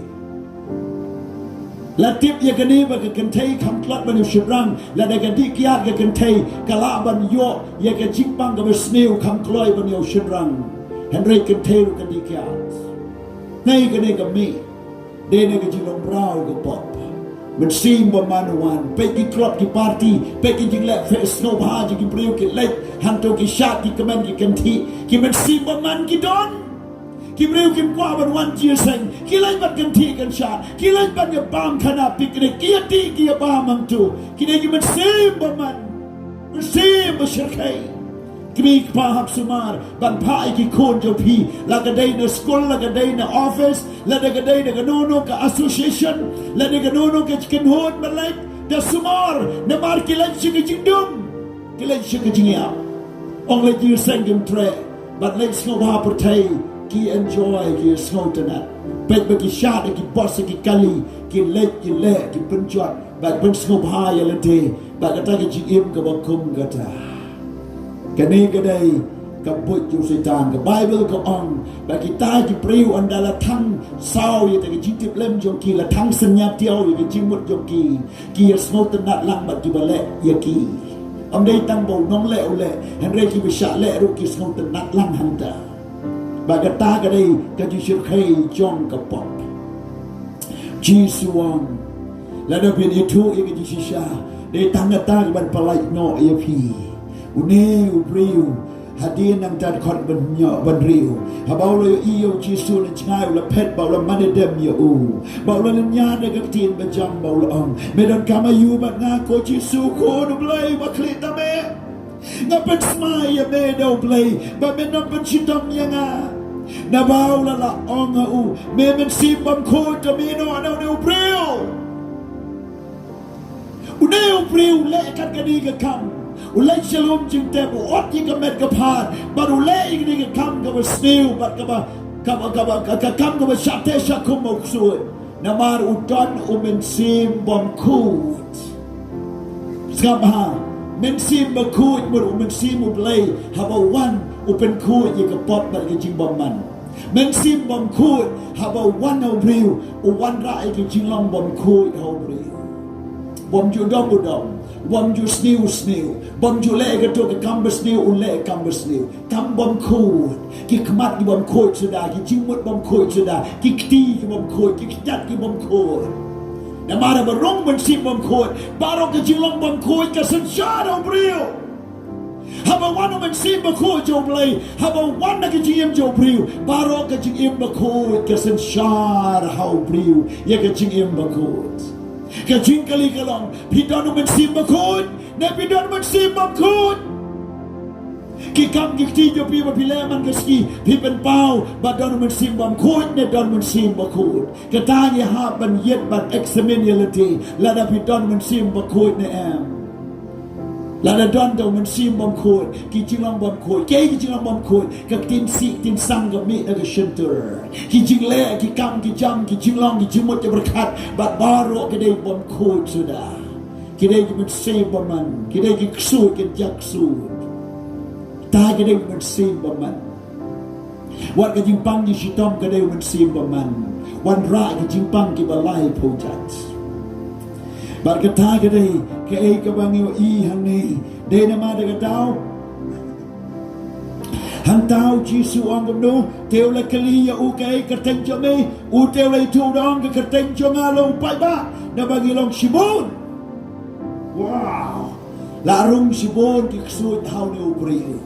La tip ïa kane ba ka kynthei kham tlot ban ïa u shynrang, lada ka dih kiad ka kynthei ka lah ban ïoh ïa ka jingpang kaba sniew, kham kloi ban ïa u shynrang. Hynrei kynthei ruh ka dih kiad. Nai kane ka mih, dei na ka jinglong mraw ka pop. Mynsiem bymman u wan, peit ki club ki party, peit ki jingleh fe-, sngewbha jong ki briew, ki leit hangto, ki shad, ki kmen, ki kynthih, ki mynsiem bymman ki don. Ki briew kim kwah ban wan jingïaseng, ki leit ban kynthih kynshad, ki leit ban ïa bam khana picnic, ki ïa dih ki ïa bam hangto. Ki dei ki mynsiem bymman, mynsiem ba shyrkhei. Kmie kpa, hap sumar ban phah ïa ki khun jong phi, la ka dei na skul, la ka dei na office, la ka dei na kano kano ka association, la ka dei kano kano ka kynhun ba leit, da sumar, namar ki leit sha ka jingdum. Ki leit sha ka jingïap. Ong leit jingïaseng kim treh, bad leit sngewbha pyrthei, ki enjoy, ki sngewtynnat. Peit ba ki shad, ki bos, ki kali, ki leit, ki leh, ki pynjot, bad pynsngewbha ïa lade bad kata ka jingim kaba kum kata. Kane ka dei ka buit jong u Soitan. Ka Baibl ka ong ba kita ki briew ynda la thang saw ïa ka jingtip lem jong ki, la thang synñiaw ïa ka jingmut jong ki, ki ïa sngewtynnat lang bad kiba leh ïa ki. Ym dei tang ba u nongleh u leh, hynrei kiba shah leh ruh ki sngewtynnat lang hangta. Ba kata ka dei ka jingshyrkhei jong ka pop. Jisu u ong, Lada phi ïathuh ïa ka jingshisha, dei tang kata ka ban pynlait noh ïa phi. Une u briew, hadien nangta dkhot ban ñiah ban riew, haba u la ïohi ïa u Jisu na jngai, u la phet bad u la mane dem ïa u. Bad u la lynñiar da ka ktien bajam bad u la ong, me donkam aïu bad nga, ko Jisu, ko Khun u Blei ba khlieh tam eh? Nga pynsmai ïa me da U Blei ba men ym pynshitom ïa nga. Naba u la lah ong ha u, me mynsiem bymkhuid, to mih noh na une u briew. Une u briew u leh kat kane ka kam. U leit sha lum jingtep, u ot ïa ka met ka phad, bad u leh ïa kane ka kam kaba sniew bad kaba, kaba, kaba, ka, ka kam kaba shah teh shah kum u ksuid. Namar u don u mynsiem bymkhuid. Sngap ha, mynsiem bakhuid mut u Mynsiem U Blei haba u wan u pynkhuid ïa ka pop bad ka jingbymman. Mynsiem bymkhuid haba u wan ha u briew, u wanrah ïa ka jinglong bymkhuid ha u briew. Bym ju dom u dom, bym ju sniew u sniew, bym ju leh ïa kato ka kam basniew u leh ïa ka kam basniew. Kam bymkhuid, ki khmat ki bymkhuid suda, ki jingmut bymkhuid suda, ki kti ki bymkhuid, ki kjat ki bymkhuid. Namar haba rung mynsiem bymkhuid, baroh ka jinglong bymkhuid ka synshar ha u briew. Haba wan u Mynsiem Bakhuid jong U Blei, haba wan na ka jingim jong u briew, baroh ka jingim bakhuid ka synshar ha u briew ïa ka jingim bakhuid. Ka jingkylli ka long, phi don u Mynsiem Bakhuid ne phi don u mynsiem bymkhuid? Ki kam ki kti jong phi ba phi leh man ka sngi, phi pynpaw ba don u Mynsiem Bymkhuid ne don u Mynsiem Bakhuid? Kata ngi hap ban ïit ban examine ïa lade, lada phi don u Mynsiem Bakhuid ne em. Lada don da u Mynsiem Bymkhuid, ki jinglong bymkhuid, ki, ki jinglong bymkhuid, ka ktien sih ktien sang ka mih na ka shyntur. Ki jingleh, ki kam, ki jam, ki jinglong, ki jingmut, ki pyrkhat, bad baroh ki dei bymkhuid suda. Ki dei ki mynsiem bymman, ki dei ki ksuid, ki jaksuid. Ta ki dei ki mynsiem bymman. Wat ka jingpang jingshitom ka dei u Mynsiem Bymman. Wanrah ki jingpang kiba laiphew jait. Bad kata ka dei kaei kaba ngi ïohi hangne. Dei namar da ka daw. Hangta u Jisu u ong kumno, te u la kylli ïa u kaei ka kyrteng jong me, u te u la ïathuh u da ong ka kyrteng jong nga long u paidbah, naba ngi long shibun. Wow. La rung shibun ki ksuid ha une u briew.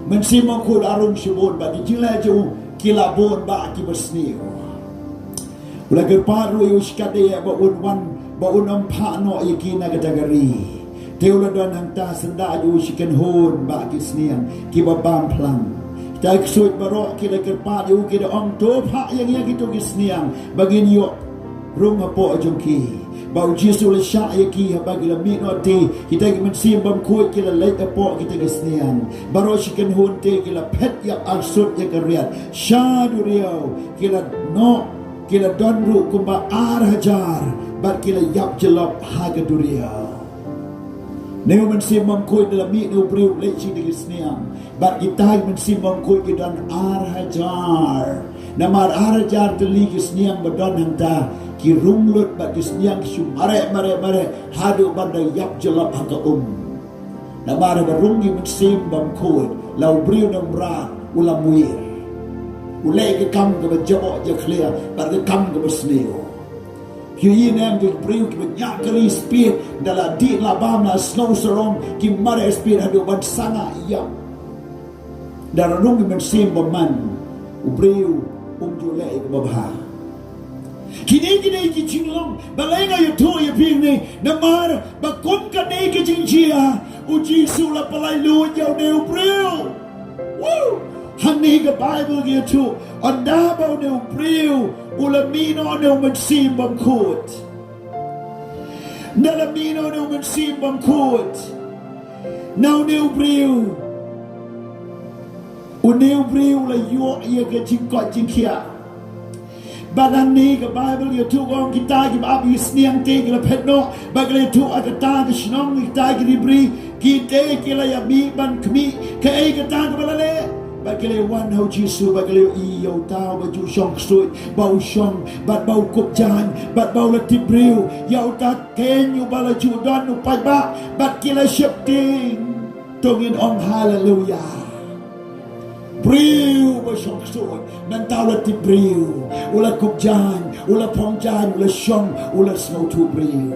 Mynsiem Bakhuid la rung shibun bad ki jingleh jong u ki la bun bad kiba sniew. U la kyrpad ruh ïa u shikatdei ba un wan, ba un ym phah noh ïa ki na kata ka ri. Te u la don hangta, syndah ïa u shi kynhun bad ki sniang kiba bam phlang. Kita ki ksuid baroh ki la kyrpad ïa u, ki da ong, to phah ïa ngi ïa kito ki sniang ba ngin ïoh rung hapoh jong ki. Bad u Jisu u la shah ïa ki, haba ki la mih noh te, kita ki mynsiem bymkhuid ki la leit hapoh kita ki sniang. Baroh shi kynhun te ki la phet ïap arsut ïa ka riat sha duriaw, ki la noh, ki la don ruh kumba ar hajar, bad ki la ïap jyllop ha ka duriaw. Une u Mynsiem Bymkhuid u la mih na u briew, leit sha kita ki sniang. Bad kita ki Mynsiem Bymkhuid ki don ar hajar. Namar ar hajar tylli ki sniang ba don hangta, ki rung lut bad ki sniang ki shu mareh, mareh, mareh, haduh ban da ïap jyllop ha ka um. Namar ba rung ki Mynsiem Bymkhuid, la u briew na u mrad u la muir. U leh ka kam kaba jaboh jakhlia bad ka kam kaba sniew. Ki ïohi ne em ki briew kiba ñiah kali speed, da la dih la bam la sngew sarong, ki mareh speed haduh ban sangah ïap. Da la rung ki Mynsiem Bymman, u briew um ju leh ïa kaba bha. Kine, kine ki jinglong balei nga ïathuh ïa phi hangne, namar ba kum kane ka jingjia u Jisu u la pynlait lut ïa une u briew. Woo! Hangne ka Baibl ka ïathuh, ynda ba une u briew u la mih noh na u Mynsiem Bymkhuid. Ynda la mih noh na u Mynsiem Bymkhuid, na une u briew, une u briew u la ïoh ïa ka jingkoit jingkhiah. Bad hangne ka Baibl ka ïathuh, ong kita kiba ap ïa ki sniang te ki la phet noh, bad ki la ïathuh ha kata ka shnong, kita ki ribri, kita ki la ïa mih ban khmih kaei kata kaba la leh. Bad ki la ïa wan ha u Jisu, bad ki la ïohi ïa uta uba ju shong ksuid, ba u shong, bad ba u kup jaiñ, bad ba u la tip briew, ïa uta keiñ uba la ju don u paidbah, bad ki la sheptieng. To ngin ong haleluya. Briew ba shong ksuid, mynta u la tip briew, u la kup jaiñ, u la phong jaiñ, u la shong, u la sngewthuh briew.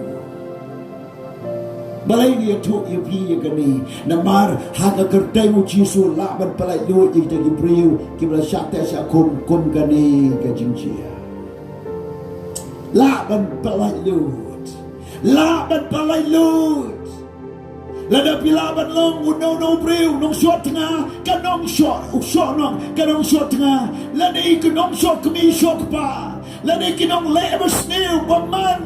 Balei ngi ïathuh ïa phi ïa kane? Namar ha ka kyrteng u Jisu lah ban pyllait luid ïa kita ki briew kiba la shah teh shah khum kum kane ka jingjia. Lah ban pyllait luid. Lah ban pyllait luid. Lada phi lah ban long uno uno u briew, nongshong tnga, ka nongshong, u shong nong, ka nongshong tnga. Lada i ka nongshong kmie shong kpa. Lada i ki nongleh ba sniew ba man.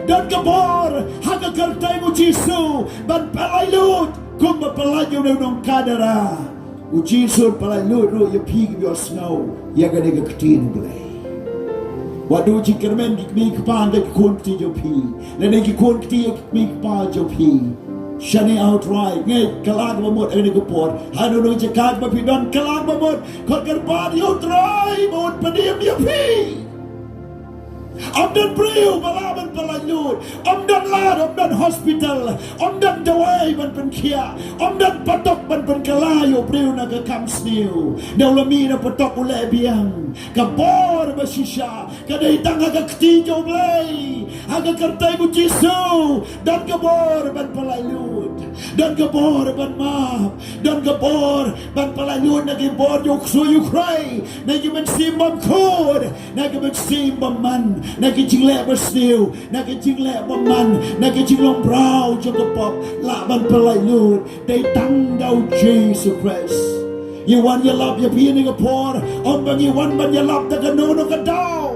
Don ka bor, ha ka kyrteng u Jisu, ban pyllait luid, kumba pyllait ïa u nongkadara. U Jisu un pyllait luid ruh ïa phi kiba ïohsngew ïa kane ka ktien U Blei. Wat duh jingkyrmen ki kmie ki kpa ïa ki khun kti jong phi. Lane ki khun kti ïa ki kmie ki kpa jong phi. Shane U Trai, ngeit kylla kaba mut ha kane ka por. Haduh nong jaka kaba phi don, kylla kaba mut. Khot kyrpad ïa U Trai ba un pynim ïa phi. Ym don briew ba lah ban pyllait luid. Ym don lad, ym don hospital, ym don dawai ban pynkhiah, ym don patok ban pynkylla ïa u briew na ka kam sniew. Da u la mih na patok u leh biang. Ka bor ba shisha ka dei tang ha ka kti jong U Blei, ha ka kyrteng u Jisu. Don ka bor ban pyllait luid. Don ka bor ban map. Don ka bor ban pyllait luid na ki bor jong u ksuid u khrai, na ki mynsiem bymkhuid, na ki mynsiem bymman, na ki jingleh basniew, na ki jingleh bymman, na ki jinglong braw jong ka pop. Lah ban pyllait luid. Dei tang da u Jisu Khrist. Ngi wan ïalap ïa phi ha kane ka por, ym ba ngi wan ban ïalap da kano kano ka daw.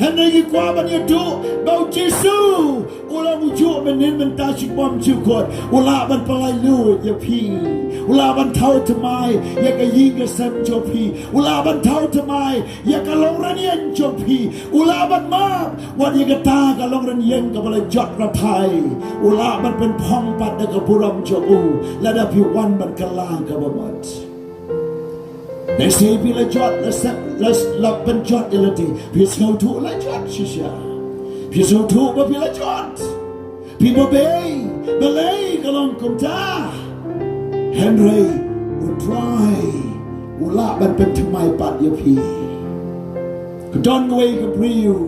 Hynrei ngi kwah ban ïathuh ba u Jisu u long ujuh mynhynnin mynta, shibun shikut. U lah ban pyllait luid ïa phi. U lah ban thaw thymmai ïa ka ïing ka sem jong phi. U lah ban thaw thymmai ïa ka longrynïeng jong phi. U lah ban map wat ïa kata ka longrynïeng kaba la jot rathai. U lah ban pynphong pat da ka burom jong u, lada phi wan ban kylla kaba mut. Lehse phi la jot, la sep, la, la pynjot ïa lade. Phi sngewthuh la jot shisha. Phi sngewthuh ba phi la jot. Phi ba bei, balei ka long kumta? Hynrei U Trai u lah ban pynthymmai pat ïa phi. Ka don kawei ka briew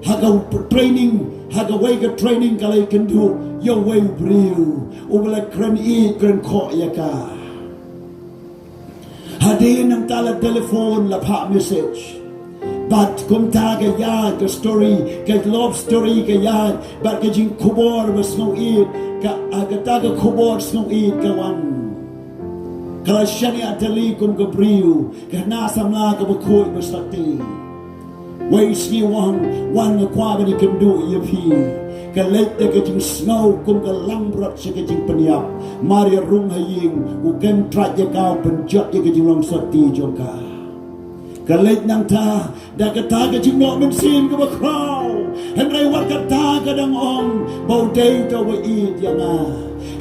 ha ka training, ha kawei ka training ka la ïakynduh ïa uwei u briew uba la kren ïeit kren khoh ïa ka. Hadien nangta la telephone, la phah message. Bad kumta ka ïaid ka story, ka love story ka ïaid bad ka jingkhubor ba sngewieit, ka, ah, kata ka khubor sngewieit ka wan. Ka la shaniah tylli kum ka briew, ka hynna samla kaba khuid ba sati. Wei sngi u ong, wan nga kwah ban ïakynduh ïa phi. Ka leit da ka jingsngew kum ka langbrot sha ka jingpynïap. Mar ïa rung ha ïing, u kem trai ïa ka, u pynjot ïa ka jinglong sati jong ka. Ka leit nangta da kata ka jingnoh mynsiem kaba khraw. Hynrei wat kata ka dang ong ba u dei uta uba ïeit ïa nga.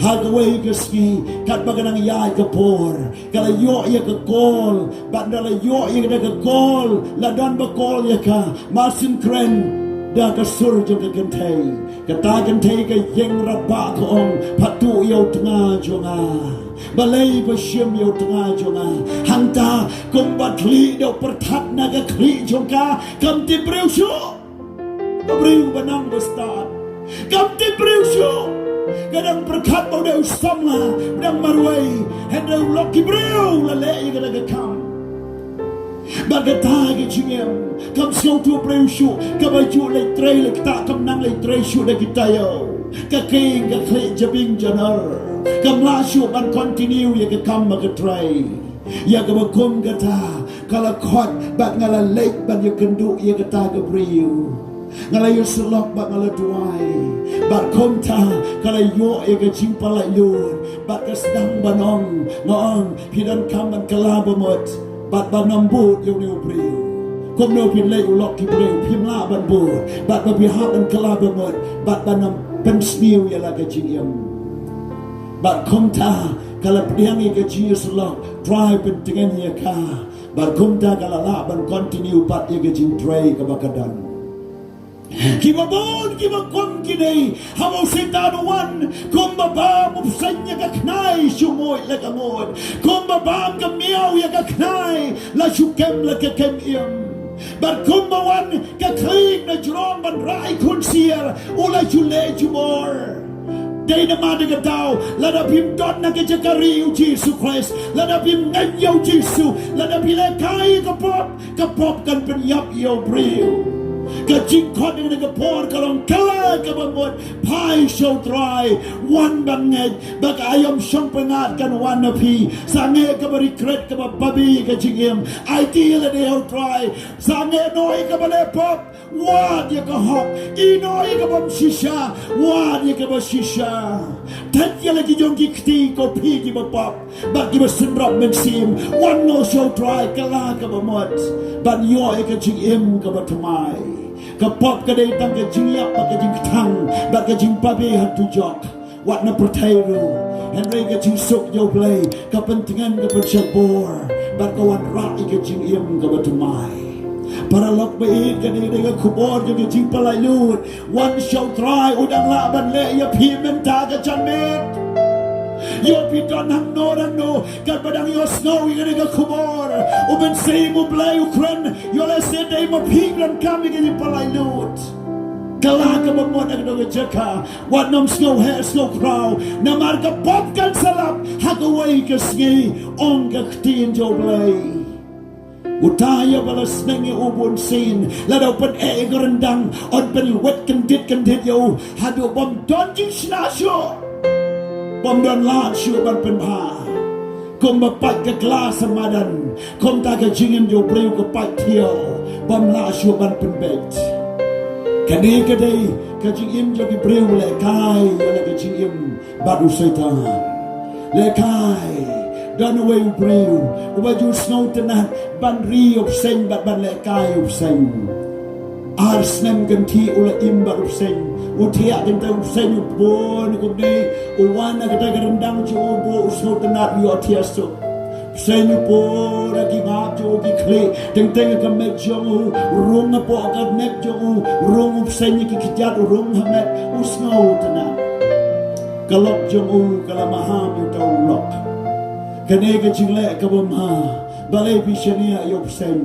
Ha kawei ka sngi katba ka dang ïaid ka por, ka la ïoh ïa ka call, bad ynda la ïoh ïa ka call, la don ba call ïa ka, mar syn kren da ka sur jong ka kynthei. Kata ka kynthei ka ïeng radbah, ka ong, phah tuh ïa u tnga jong nga. Balei ba shim ïa u tnga jong nga? Hangta kumba thli da u pyrthat na ka khlieh jong ka, kam tip briew shuh. Ka briew ba nang ba stad. Kam tip briew shuh. Ka dang pyrkhat ba u dei u samla, u dang marwei. Hynrei u lok ki briew la leh ïa kata ka kam. Bad kata ka jingim kam sngewthuh briew shuh, kaba ju leit trei leit ktah, kam nang leit trei shuh da ki taïew. Ka king ka khlieh jabieng janar. Kam lah shuh ban continue ïa ka kam ba ka trei. Ïa kaba kum kata, ka la khot bad nga la leit ban ïakynduh ïa kata ka briew. Nga la ïasyllok bad nga la duwai. Bad kumta ka la ïoh ïa ka jingpyllait luid. Bad ka sdang ban ong, nga ong, phi donkam ban kylla ba mut bad ban ym bud ïa une u briew. Kumno phin leit u lok ki briew, phim lah ban bud. Bad ba phi hap ban kylla ba mut bad ban ym pynsniew ïa la ka jingim. Bad kumta ka la pdiang ïa ka jingïasyllok, Trai pyntngen ïa ka. Bad kumta ka la lah ban continue pat ïa ka jingtrei kaba ka don. Kiba bun kiba kum kine, haba u Soitan u wan kumba bam u bseiñ ïa ka khnai shu nguid la ka nguid, kumba bam ka miaw ïa ka khnai la shu kem la ka kem im. Bad kumba wan ka khlieh na jrong ban rai khun siar, u la shu leh jubor. Dei namar kata, lada phim don na ka jaka ri u Jisu Khrist, lada phim ngeit ïa u Jisu, lada phi lehkai ka pop, ka pop kan pynïap ïa u briew. Ka jingkhot ïa ka por ka long, kylla kaba mut, phai sha u Trai, wan ban ngeit, ba ka aïom shong pyngngad kan wan na phi, sangeh kaba regret kaba babe ka jingim, aiti lade ha u Trai, sangeh noh ïa kaba leh pop, wad ïa ka hok, ïehnoh ïa ka bym shisha, wad ïa kaba shisha. Thait ïa la ki jong ki kti ko phi kiba pop bad kiba synrop mynsiem, wan noh sha u Trai, kylla kaba mut, ban ïoh ïa ka jingim kaba thymmai. Ka pop ka dei tang ka jingïap bad ka jingkthang bad ka jingbabe ha tu jok. Wat na pyrthei ruh, hynrei ka jingsuk jong U Blei ka pyntngen, ka pynshepbor bad ka wanrah ïa ka jingim kaba thymmai. Paralok ba ïeit, kane ka dei ka khubor jong ka jingpynlait lut. Wan sha u Trai, u dang lah ban leh ïa phi mynta ka janmiet. Ïoh phi don hangno hangno, katba dang ïohsngew ïa kane ka khubor, U Mynsiem U Blei u kren, ïoh lehse dei ma phi u donkam ïa ka jingpynlait lut. Kylla kaba mut ha kano ka jaka, wat nym sngewheh sngewkhraw, namar ka pop kan sa lap ha kawei ka sngi, ong ka ktien jong U Blei. Uta ïa ba la sneng ïa u bunsien, lada u pyneh ïa ka ryndang, yn pynwit kyndit kyndit ïa u haduh bym don jingshna shuh, bym don lad shuh ban pynbha. Kumba pait ka glass ha madan, kumta ka jingim jong u briew ka pait thiaw, bym lah shuh ban pynbeit. Kane ka dei ka jingim jong ki briew lehkai ïa la ka jingim bad u Soitan. Lehkai, don uwei u briew uba ju sngewtynnat ban ri ïa u bseiñ bad ban lehkai ïa u bseiñ. Ar snem kynthih u la im bad u bseiñ. U thiah teng teng u bseiñ u bun kumne. U wan ha kata ka ryndang jong u, bun u sngewtynnat u ïohthiah suk. Bseiñ u bun ha ki map jong u, ki khlieh teng teng ha ka met jong u, rung hapoh ka met jong u, rung u bseiñ ha ki kjat, u rung ha met, u sngewtynnat. Ka lok jong u ka la maham ïa uta u lok. Kane ka jingleh kaba mha, balei phi shaniah ïa u bseiñ?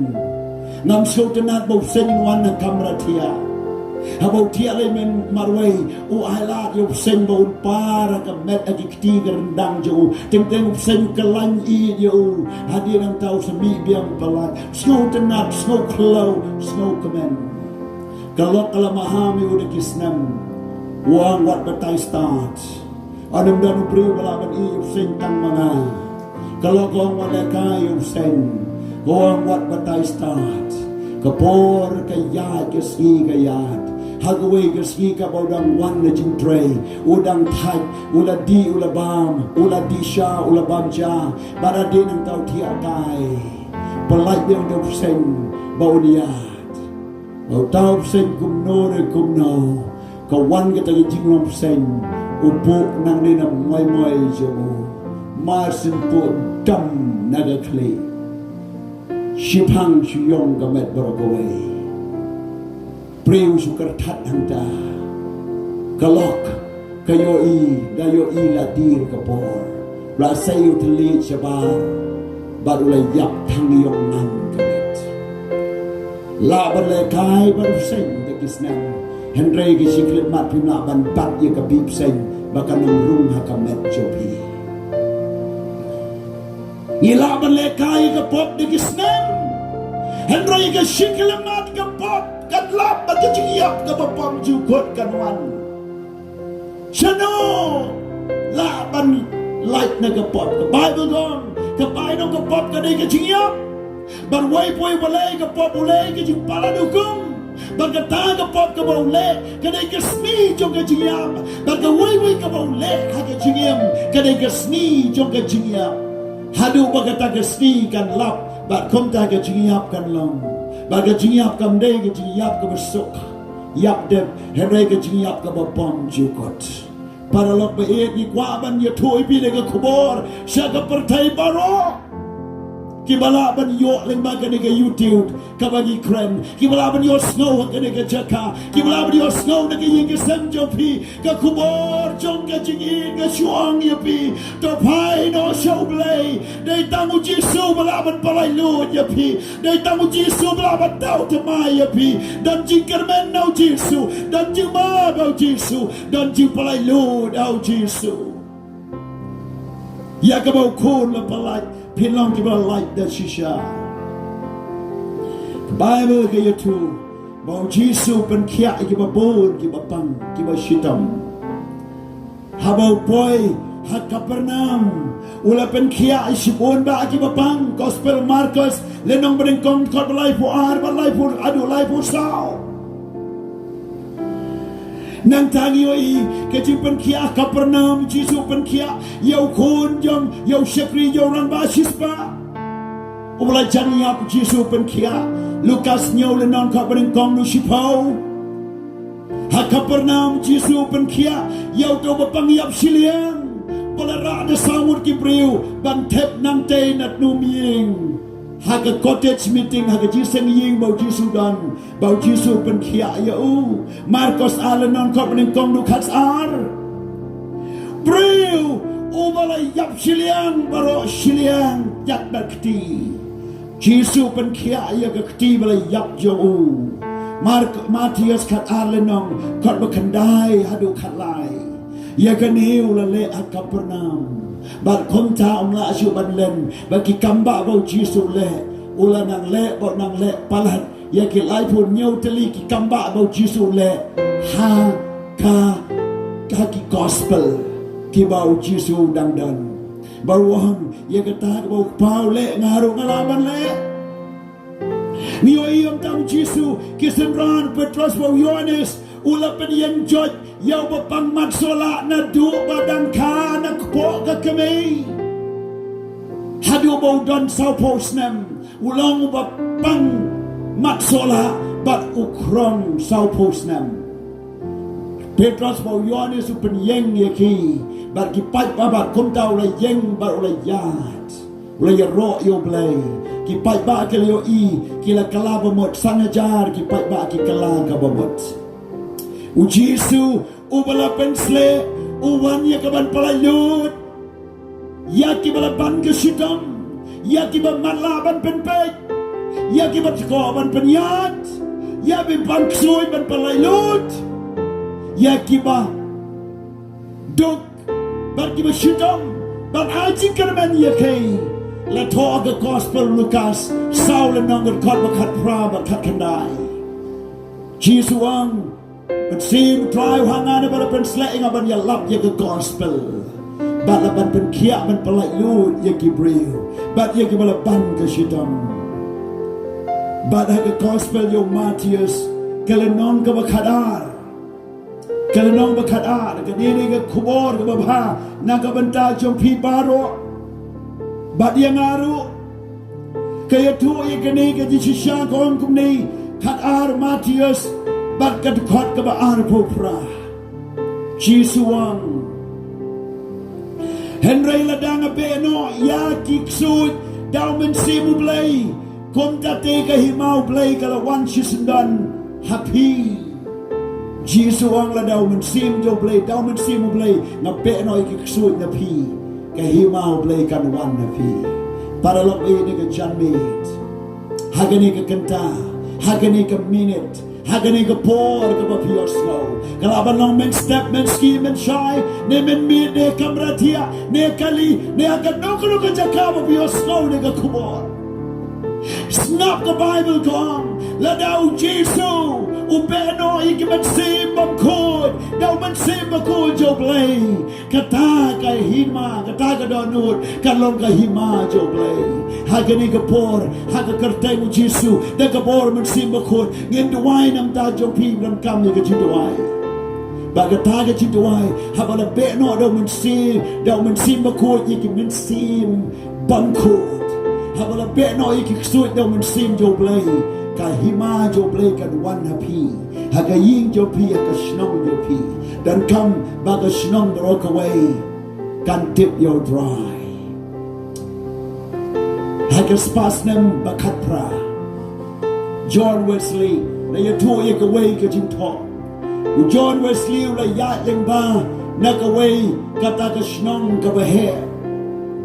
Ngam sngewtynnat ba u bseiñ un wan ha kamra thiah. Haba u thiah lei mynta marwei, u ailad ïa u bseiñ ba un par ha ka met ha ki kti ka ryndang jong u. Teng teng u bseiñ u kyllain ïeit ïa u. Hadien nangta u sa mih biang palat. Sngewtynnat, sngewkhlaw, sngewkmen. Ka lok ka la maham ïa u da ki snem. U ong wat batai stad. Ym don u briew ba lah ban ïeit ïa u bseiñ tang ma nga. Ka lok ka ong wat lehkai ïa u bseiñ. Ka ong wat batai stad. Ka por ka ïaid, ka sngi ka ïaid. Ha kawei ka sngi kaba u dang wan na jingtrei, u dang thait, u la dih, u la bam, u la dih sha, u la bam sha. Bad hadien nangta u thiah kai. Pynlait biang da u bseiñ ba un ïaid. Uta u bseiñ kumno re kumno, ka wan kata ka jinglong bseiñ, u buh nangne na moi moi jong u. Mar syn buh dam na ka khlieh. Shiphang shu ïong ka met baroh kawei. Briew shu kyrthat hangta. Ka lok ka ïohi, da ïohi la dier ka por. La sei u thylliej shabar bad u la ïap thang ïong ngan ka met. Lah ban lehkai bad u bseiñ da ki snem, hynrei ki shi khyllipmat phim lah ban bat ïa ka bih bseiñ ba kan ym rung ha ka met jong phi. Ngi lah ban lehkai ka pop da ki snem, hynrei ka shi khyllipmat ka pop kan lap bad ka jingïap kaba bymjukut kan wan. Shano lah ban lait na ka pop? Ka Baibl ka ong ka bai jong ka pop ka dei ka jingïap. Bad uwei pa uwei ba leh ka pop u leh ka jingpalat hukum. Bad kata ka pop kaba u leh ka dei ka sngi jong ka jingïap. Bad kawei wei kaba u leh ha ka jingim ka dei ka sngi jong ka jingïap. Haduh ba kata ka sngi kan lap bad kumta ka jingïap kan long. Bad ka jingïap kam dei ka jingïap kaba suk, ïap dep, hynrei ka jingïap kaba bymjukut. Paralok ba ïeit, ngi kwah ban ïathuh ïa phi da ka khubor sha ka pyrthei baroh. Kiba lah ban ïoh lyngba kane ka YouTube kaba ngi kren, kiba lah ban ïohsngew ha kane ka jaka, kiba lah ban ïohsngew na ka ïing ka sem jong phi ka khubor jong ka jingïeit, nga shu ong ïa phi, to phai noh sha U Blei. Dei tang U Jisu ba lah ban pyllait luid ïa phi. Dei tang U Jisu ba lah ban thaw thymmai ïa phi. Don jingkyrmen na U Jisu, don jingmap ha U Jisu, don jingpyllait luid ha U Jisu. Ïa kaba U Khun la pyllait, phin long kiba lait da shisha. Baibl ka ïathuh ba U Jisu u pynkhiah ïa kiba bun, kiba pang, kiba shitom. Haba u poi ha Kapernaum, u la pynkhiah ïa shibun bah kiba pang. Gospel Markos, lynnong banyngkong, dkhot ba laiphew ar bad laiphew, haduh laiphew saw. Nangta ngi ïohi ka jingpynkhiah Kapernaum, Jisu pynkhiah ïa u khun jong, ïa u shakri jong u rangbah shispah. Uba la jan ïap Jisu pynkhiah. Lukas hynñiew, lynnong, dkhot banyngkong, haduh shiphew. Ha Kapernaum Jisu pynkhiah ïa uto uba pang ïap shiliang, ba la rah da saw ngut ki briew ban thep nangtei na tnum ïing. Ha ka cottage meeting, ha ka jingïaseng ïing ba u Jisu don, ba u Jisu pynkhiah ïa u. Markos ar, lynnong, dkhot banyngkong, haduh khatar. Briew uba la ïap shiliang baroh shiliang, ïap bad kti. Jisu pynkhiah ïa ka kti ba la ïap jong u. Mark, Mathaios khatar, lynnong, dkhot ba khyndai haduh khatlai. Ïa kane u la leh ha Kapernaum. Bad kumta um lah shuh ban len, bad ki kam bah ba u Jisu u leh, u la nang leh, bad nang leh palat ïa ki laiphew hynñiew tylli ki kam bah ba u Jisu u leh ha ka, ha ki gospel kiba u Jisu u dang don. Ba u ong, ïa kata kaba u Kpa u leh, nga ruh nga lah ban leh. Ngi ïohi ym tang u Jisu, ki synran Petros bad u Ïohannes, u la pynïeng joit ïa uba pang mat sohlah naduh ba dang kha na kpoh ka kmie. Haduh ba u don sawphew snem, u long uba pang mat sohlah bad u khrong sawphew snem. Petros bad u Ïohannes u pynïeng ïa ki, bad ki paidbah, bad kumta u la ïeng bad u la ïaid, u la ïaroh ïa U Blei. Ki paidbah ki la ïohi, ki la kylla ba mut, san hajar ki paidbah ki kylla ka ba mut. U Jisu uba la pynsleh, u wan ïa ka ban pyllait luid ïa kiba la ban ka shitom, ïa kiba matlah ban pynpeit, ïa kiba tkoh ban pynïaid, ïa kiba pang ksuid ban pyllait luid, ïa kiba duk bad kiba shitom, ban ai jingkyrmen ïa ki. La thoh ha ka gospel Lukas saw, lynnong, dkhot ba khatphra bad khatkhyndai. Jisu u ong, Mynsiem Trai u ha nga, naba la pynsleh ïa nga ban ïalap ïa ka gospel, bad la ban pynkhiah ban pyllait luid ïa ki briew, bad ïa kiba la ban ka shitom. Bad ha ka gospel ïa u Mathaios, ka lynnong kaba khatar, ka lynnong ba khatar, kane ne ka khubor kaba bha na ka bynta jong phi baroh bad ïa nga ruh. Ka ïathuh ïa kane ka jingshisha, ka ong kumne, khatar Mathaios bad ka dkhot kaba arphew phra. Jisu u ong, hynrei lada nga beh noh ïa ki ksuid da u Mynsiem U Blei, kumta te ka hima U Blei ka la wan shisyndon ha phi. Jisu u ong, lada u Mynsiem jong U Blei, da u Mynsiem U Blei nga beh noh ïa ki ksuid na phi, ka hima U Blei kan wan na phi. Paralok ïeit, ha kane ka janmiet, ha kane ka kynta, ha kane ka minit, ha kane ka por kaba phi ïohsngew, ka lah ban long mynstep, mynski, mynshai, ne mynmiet, ne kamra thiah, ne kali, ne ha kano kano ka jaka ba phi ïohsngew ïa kane ka khubor. Sngap, ka Baibl ka ong, lada u Jisu u beh noh ïa ki mynsiem bymkhuid da u Mynsiem Bakhuid jong U Blei, kata ka hima, kata ka dohnud kan long ka hima jong U Blei. Ha kane ka por, ha ka kyrteng u Jisu, da ka bor Mynsiem Bakhuid, ngin duwai na ka bynta jong phi, donkam ïa ka jingduwai. Bad kata ka jingduwai, haba la beh noh da u Mynsiem, da u Mynsiem Bakhuid ïa ki mynsiem bymkhuid, haba la beh noh ïa ki ksuid da u Mynsiem jong U Blei, ka hima jong U Blei kan wan ha phi, ha ka ïing jong phi, ha ka shnong jong phi. Donkam ba ka shnong baroh kawei kan tip ïa U Trai. Ha ka spah snem ba khatphra, John Wesley la ïathuh ïa kawei ka jingthoh. U John Wesley u la ïaid lyngba na kawei kata ka shnong kaba heh.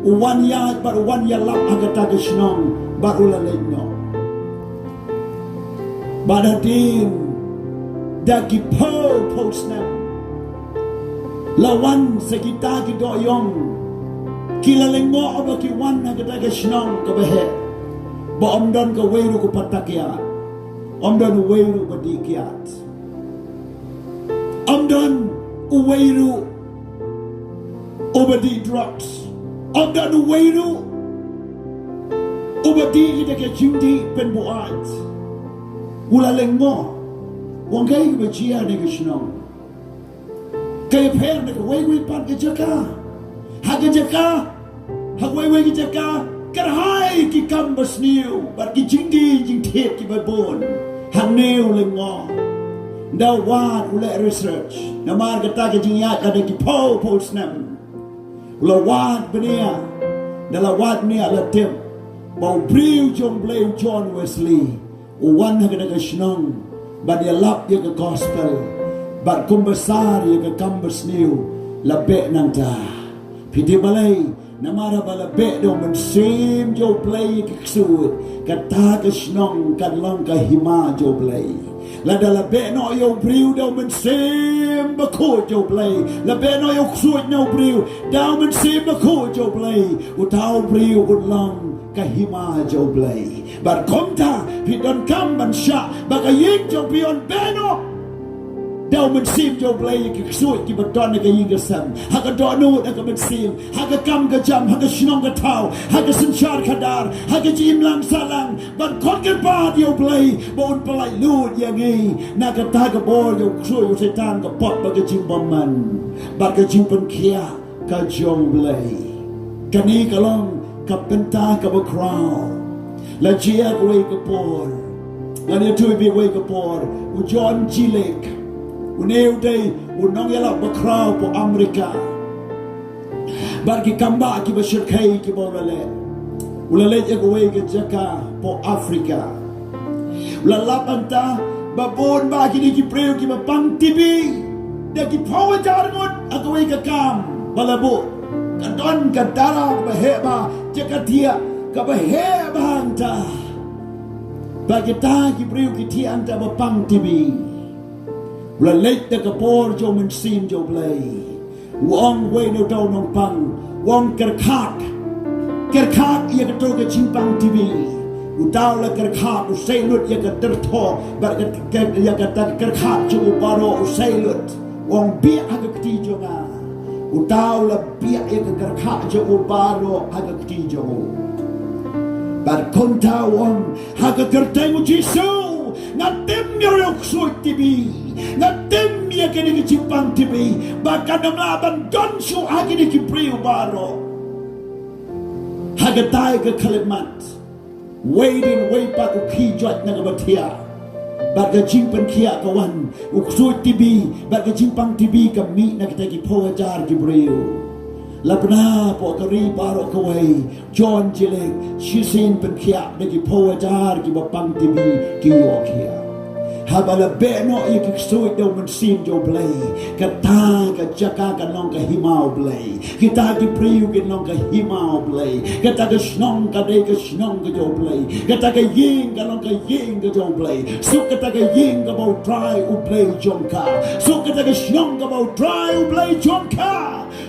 U wan ïaid bad u wan ïalap ha kata ka shnong bad u la leit noh. Bad hadien da ki phew phew snem, la wan sa kita ki dohïong, ki la lyngngoh ba ki wan ha kata ka shnong kaba heh, ba ym don kawei ruh ka patak ïa, ym don uwei ruh ba dih kiad, ym don uwei ruh uba dih drugs, ym don uwei ruh uba dih kita ki jingdih pynbuaid. U la lyngngoh, u ong kaei kaba jia ha kane ka shnong. Ka ïapher na kawei kawei pat ka jaka. Ha ka jaka, ha kawei kawei ka jaka, kyrhai ki kam basniew bad ki jingdih jingthied kiba bun. Hangne u lyngngoh. Da wad u leh research, namar kata ka jingïaid ka da ki phew phew snem. U la wad bniah, da la wad bniah la tip ba u briew jong Blei u John Wesley u wan ha kata ka shnong ban ïalap ïa ka gospel bad kumba sar ïa ka kam basniew, la beh nangta. Phi tip balei? Namar haba la beh da u Mynsiem jong u Blei ïa ki ksuid, kata ka shnong kan long ka hima jong u Blei. Lada la beh noh ïa u briew da u Mynsiem Bakhuid jong u Blei, la beh noh ïa u ksuid na u briew da u Mynsiem Bakhuid jong u Blei, uta u briew un long ka hima jong u Blei. Bad kumta phi donkam ban shah ba ka ïing jong phi un beh noh da u Mynsiem jong u Blei ïa ki ksuid kiba don ha ka ïing ka sem, ha ka dohnud, ha ka mynsiem, ha ka kam ka jam, ha ka shnong ka thaw, ha ka synshar khadar, ha ka jingim lang sahlang, ban khot kyrpad ïa u Blei ba un pyllait lut ïa ngi na kata ka bor ïa u ksuid u Soitan, ka pop bad ka jingbymman bad ka jingpynkhiah ka jong u Blei. Kane ka long ka bynta kaba khraw. La jia kawei ka por, ngan ïathuh ïa phi kawei ka por, u John G. Lake, une u dei u nongïalap bakhraw hapoh Amerika. Bad ki kam bah kiba shyrkhei kiba u la leh, u la leit ïa kawei ka jaka hapoh Afrika. U la lap hangta ba bun bah kine ki briew kiba pang T B da ki phew hajar ngut ha kawei ka kam ba la buh. Ka don ka dara kaba heh bah, jaka thiah kaba heh bah hangta. Ba kita ki briew ki thiah hangta ba pang T B. U la leit da ka bor jong u Mynsiem jong u Blei. U ong wei na uta u nongpang, u ong, kyrkhat, kyrkhat ïa kato ka jingpang T B. Uta u la kyrkhat, u sei lut ïa ka tyrthoh bad ka, ka, ïa kata ka kyrkhat jong u baroh, u sei lut. U ong, biah ha ka kti jong nga. Uta u la biah ïa ka kyrkhat jong u baroh ha ka kti jong u. Bad kumta u ong, ha ka kyrteng u Jisu, nga tim ïa u ksuid T B, nga tim ïa kane ka jingpang T B ba kan ym lah ban don shuh ha kine ki briew baroh. Ha katai ka khyllipmat, wei dien wei pat u khie joit na kaba thiah. Bad ka jingpynkhiah ka wan, u ksuid T B bad ka jingpang T B ka mih na kita ki phew hajar ki briew. La bna hapoh ka ri baroh kawei, John G. Lake, shisien pynkhiah da ki phew hajar kiba pang T B ki ïoh khiah. Haba la beh noh ïa ki ksuid da u Mynsiem jong u Blei, kata ka jaka kan long ka hima u Blei. Kita ki briew kin long ka hima u Blei. Kata ka shnong ka dei ka shnong ka jong u Blei. Kata ka ïing ka long ka ïing ka jong u Blei. Suk kata ka ïing kaba u Trai u Blei jong ka. Suk kata ka shnong kaba u Trai u Blei jong ka.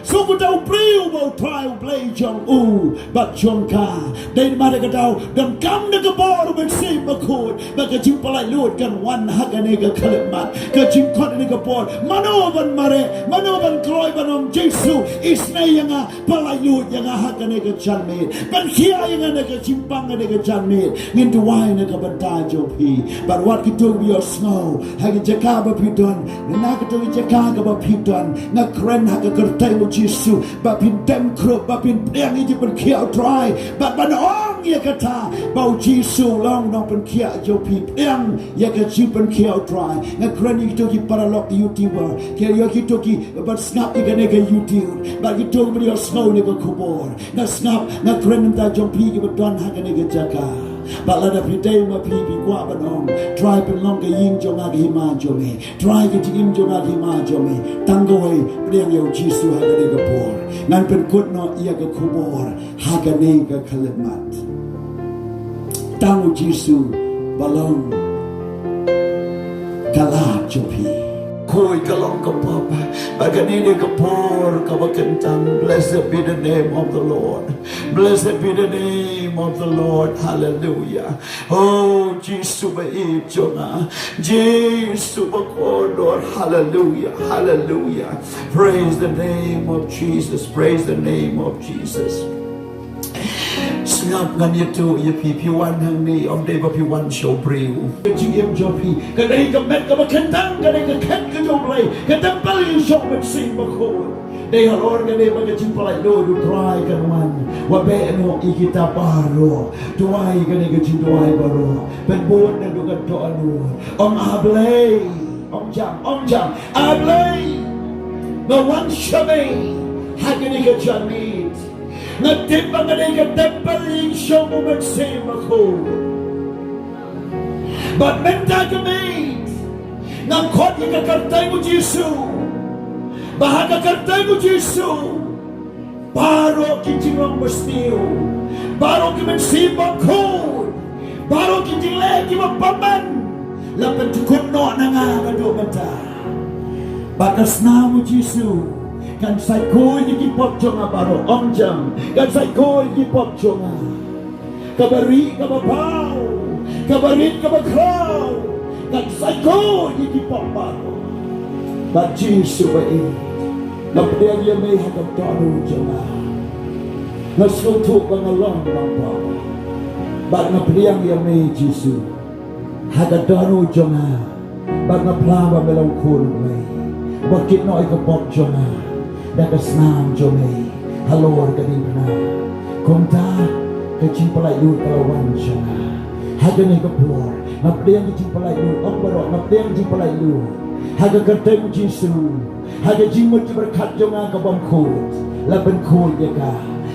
Suk uta u briew ba u Trai u Blei jong u bad jong ka. Dei namar kata u donkam da ka bor u Mynsiem Bakhuid ba ka jingpyllait lut kan wan ha kane ka khyllipmat. Ka jingkhot ha kane ka por, mano ban mareh, mano ban kloi ban ong, Jisu, isynei ïa nga, pyllait lut ïa nga ha kane ka janmiet. Pynkhiah ïa nga na ka jingpang kane ka janmiet. Ngin duwai na ka bynta jong phi. Bad wat kito kiba ïohsngew ha ka jaka ba phi don, na kito ki jaka kaba phi don, nga kren ha ka kyrteng u Jisu ba phin dem khrup, ba phin pdiang ïa ka jingpynkhiah u Trai. Bad ban ong Ïa kata ba u Jisu u long u nongpynkhiah jong phi, pdiang ïa ka jingpynkhiah, U Trai. Nga kren ïa kito ki paralok, ïa kito ki, ban sngap ïa kane ka YouTube, bad kito kiba ïohsngew ïa ka khubor. Nga sngap, nga kren na ka bynta jong phi kiba don ha kane ka jaka. Bad lada phi dei ma phi, phi kwah ban ong, Trai, pynlong ka ïing jong nga ka hima jong me. Trai, ka jingim jong nga ka hima jong me. Tang kawei, pdiang ïa u Jisu ha kane ka por. Ngan pynkut noh ïa ka khubor ha kane ka khyllipmat. Tang u Jisu ba long ka lad jong phi. Khuid ka long ka pop. Ba kane ka por kaba kyntang. Blessed be the name of the Lord. Blessed be the name of the Lord. Hallelujah. Oh, Jisu ba ïeit jong nga. Jisu ba kordor. Hallelujah. Hallelujah. Praise the name of Jesus. Praise the name of Jesus. Sngap, ngan ïathuh ïa phi, phi wan hangne ym dei ba phi wan sha u briew. Ka jingim jong phi ka dei ka met kaba kyntang, ka dei ka khet ka jong U Blei, ka templ ïing shong mynsiem bakhuid. Dei halor kane ba ka jingpynlait lut U Trai kan wan. Wat beh noh ïa kita baroh. Duwai kane ka jingduwai baroh. Pynbud naduh ka dohnud. Ong, A Blei. Ong jam, ong jam. A Blei, nga wan sha me ha kane ka janmiet. Nga tip ba nga dei ka templ ïing shong u Mynsiem Bakhuid. Bad mynta ka miet nga khot ïa ka kyrteng u Jisu. Ba ha ka kyrteng u Jisu baroh ki jinglong basniew, baroh ki mynsiem bakhuid, baroh ki jingleh kiba bymman, la pyntyngkhuh noh na nga naduh mynta. Bad ka snam u Jisu kan sait khuid ïa ki pop jong nga baroh, ong jam, kan sait khuid ïa ki pop jong nga. Kaba rieh kaba paw, kaba rit kaba khraw, kan sait khuid ïa ki pop baroh. Bad Jisu ba ïeit, nga pdiang ïa me ha ka dohnud jong nga. Nga sngewthuh ba nga long nongpop. Bad nga pdiang ïa me Jisu ha ka dohnud jong nga. Bad nga phla ba me long u khun U Blei. Ba kit noh ïa ka pop jong nga da ka snam jong me halor ka diengphna. Kumta ka jingpynlait lut ka la wan sha nga. Ha kane ka por nga pdiang ka jingpynlait lut, ong baroh, nga pdiang ka jingpynlait lut ha ka kyrteng u Jisu. Ha ka jingmut jingpyrkhat jong nga ka bym khuid, la pynkhuid ïa ka.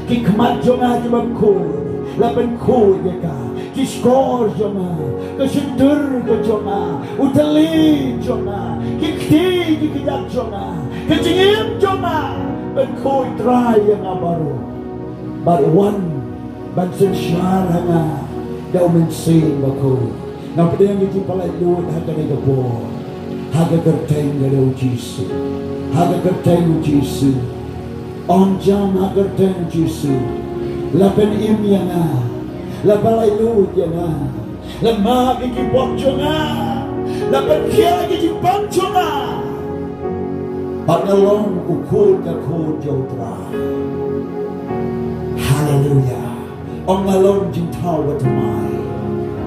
Ki khmat jong nga ki bym khuid, la pynkhuid ïa ka. Ki shkor jong nga, ka shyntur ka jong nga, u thylli jong nga, ki kti ki kjat jong nga, ka jingim jong nga, pynkhuid Trai ïa nga baroh. Bad wan ban synshar ha nga da u Mynsiem Bakhuid. Nga pdiang ïa ka jingpynlait lut ha kane ka por ha ka kyrteng ka jong u Jisu. Ha ka kyrteng u Jisu. Ong jam, ha ka kyrteng u Jisu. La pynim ïa nga. La pynlait lut ïa nga. La map ïa ki pop jong nga. La pynkhiah ïa ki jingbam jong nga. Bad nga long u khun ka khun jong u Trai. Haleluia. Ong nga long jingthaw bathymmai.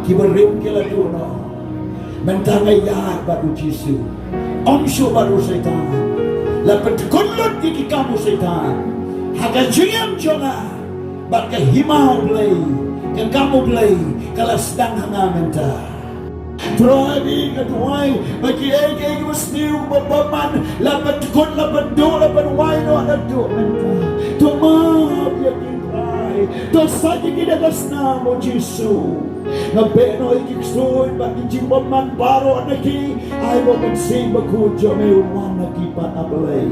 Kiba rim ki la duh noh. Mynta nga ïaid bad u Jisu. Ym shuh bad u Soitan. La pyntyngkhuh lut ïa ki kam u Soitan ha ka jingim jong nga. Bad ka hima U Blei, ka kam U Blei ka la sdang ha nga mynta. Trai, nga duwai ba kiei kiei kiba sniew ba bymman, la pyntyngkhuh, la pynduh, la pynwai noh naduh mynta. To map ïa ki Trai. To sait ïa ki da ka snam u Jisu. Nga beh noh ïa ki ksuid bad ki jingbymman baroh na ki. Ai ba u Mynsiem Bakhuid jong me un wan na ki pat, A Blei.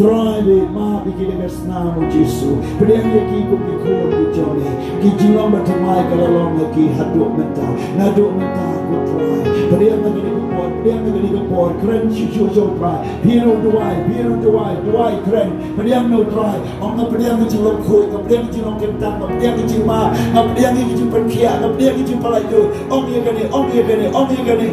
Trai, map ïa ki da ka snam u Jisu. Pdiang ïa ki kum ki khun ki jong me. Ki jinglong bathymmai ka la long ha ki haduh mynta. Naduh mynta ko Trai. Pdiang ha kane ka por, pdiang ha kane ka por. Kren shuh shuh shuh Trai. Phi ruh duwai, phi ruh duwai, duwai kren. Pdiang noh Trai. Ong nga pdiang ka jinglong khuid, nga pdiang ka jinglong kyntang, nga pdiang ka jingmap, nga pdiang ka jingpynkhiah, nga pdiang ka jingpynlait lut. Ong ïa kane, ong ïa kane, ong ïa kane.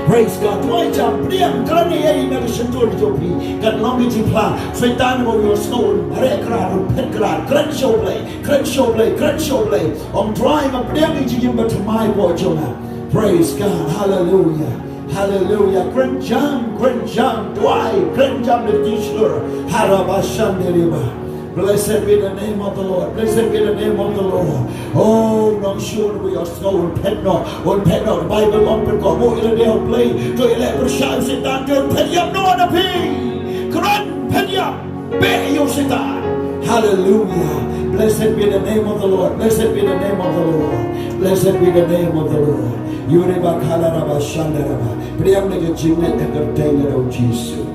Praise God. Duwai jam, pdiang, kren ïa i na ka shyntur jong phi. Kan long ka jingphla. Soitan ba u ïohsngew, mareh krat, phet krat. Kren sha U Blei, kren sha U Blei, kren sha U Blei. Ong Trai, nga pdiang ïa ka jingim bathymmai hapoh jong nga. Praise God. Hallelujah. Hallelujah. Kren jam, kren jam. Duwai, kren jam da ka jingshlur. Harabashanderiba. Blessed be the name of the Lord. Blessed be the name of the Lord. Oh, nongshun, we are so un phet noh, un phet noh. The Bible ong pynkob, mo ila de hok play. To ila pyrshah u Satan, to phet ïap noh na phi. Kren phet ïap. Be ïa u Satan. Hallelujah. Blessed be the name of the Lord. Blessed be the name of the Lord. Blessed be the name of the Lord. Yuri ba kala raba shanda raba. Priang de jingnek de kerteng de Jisu.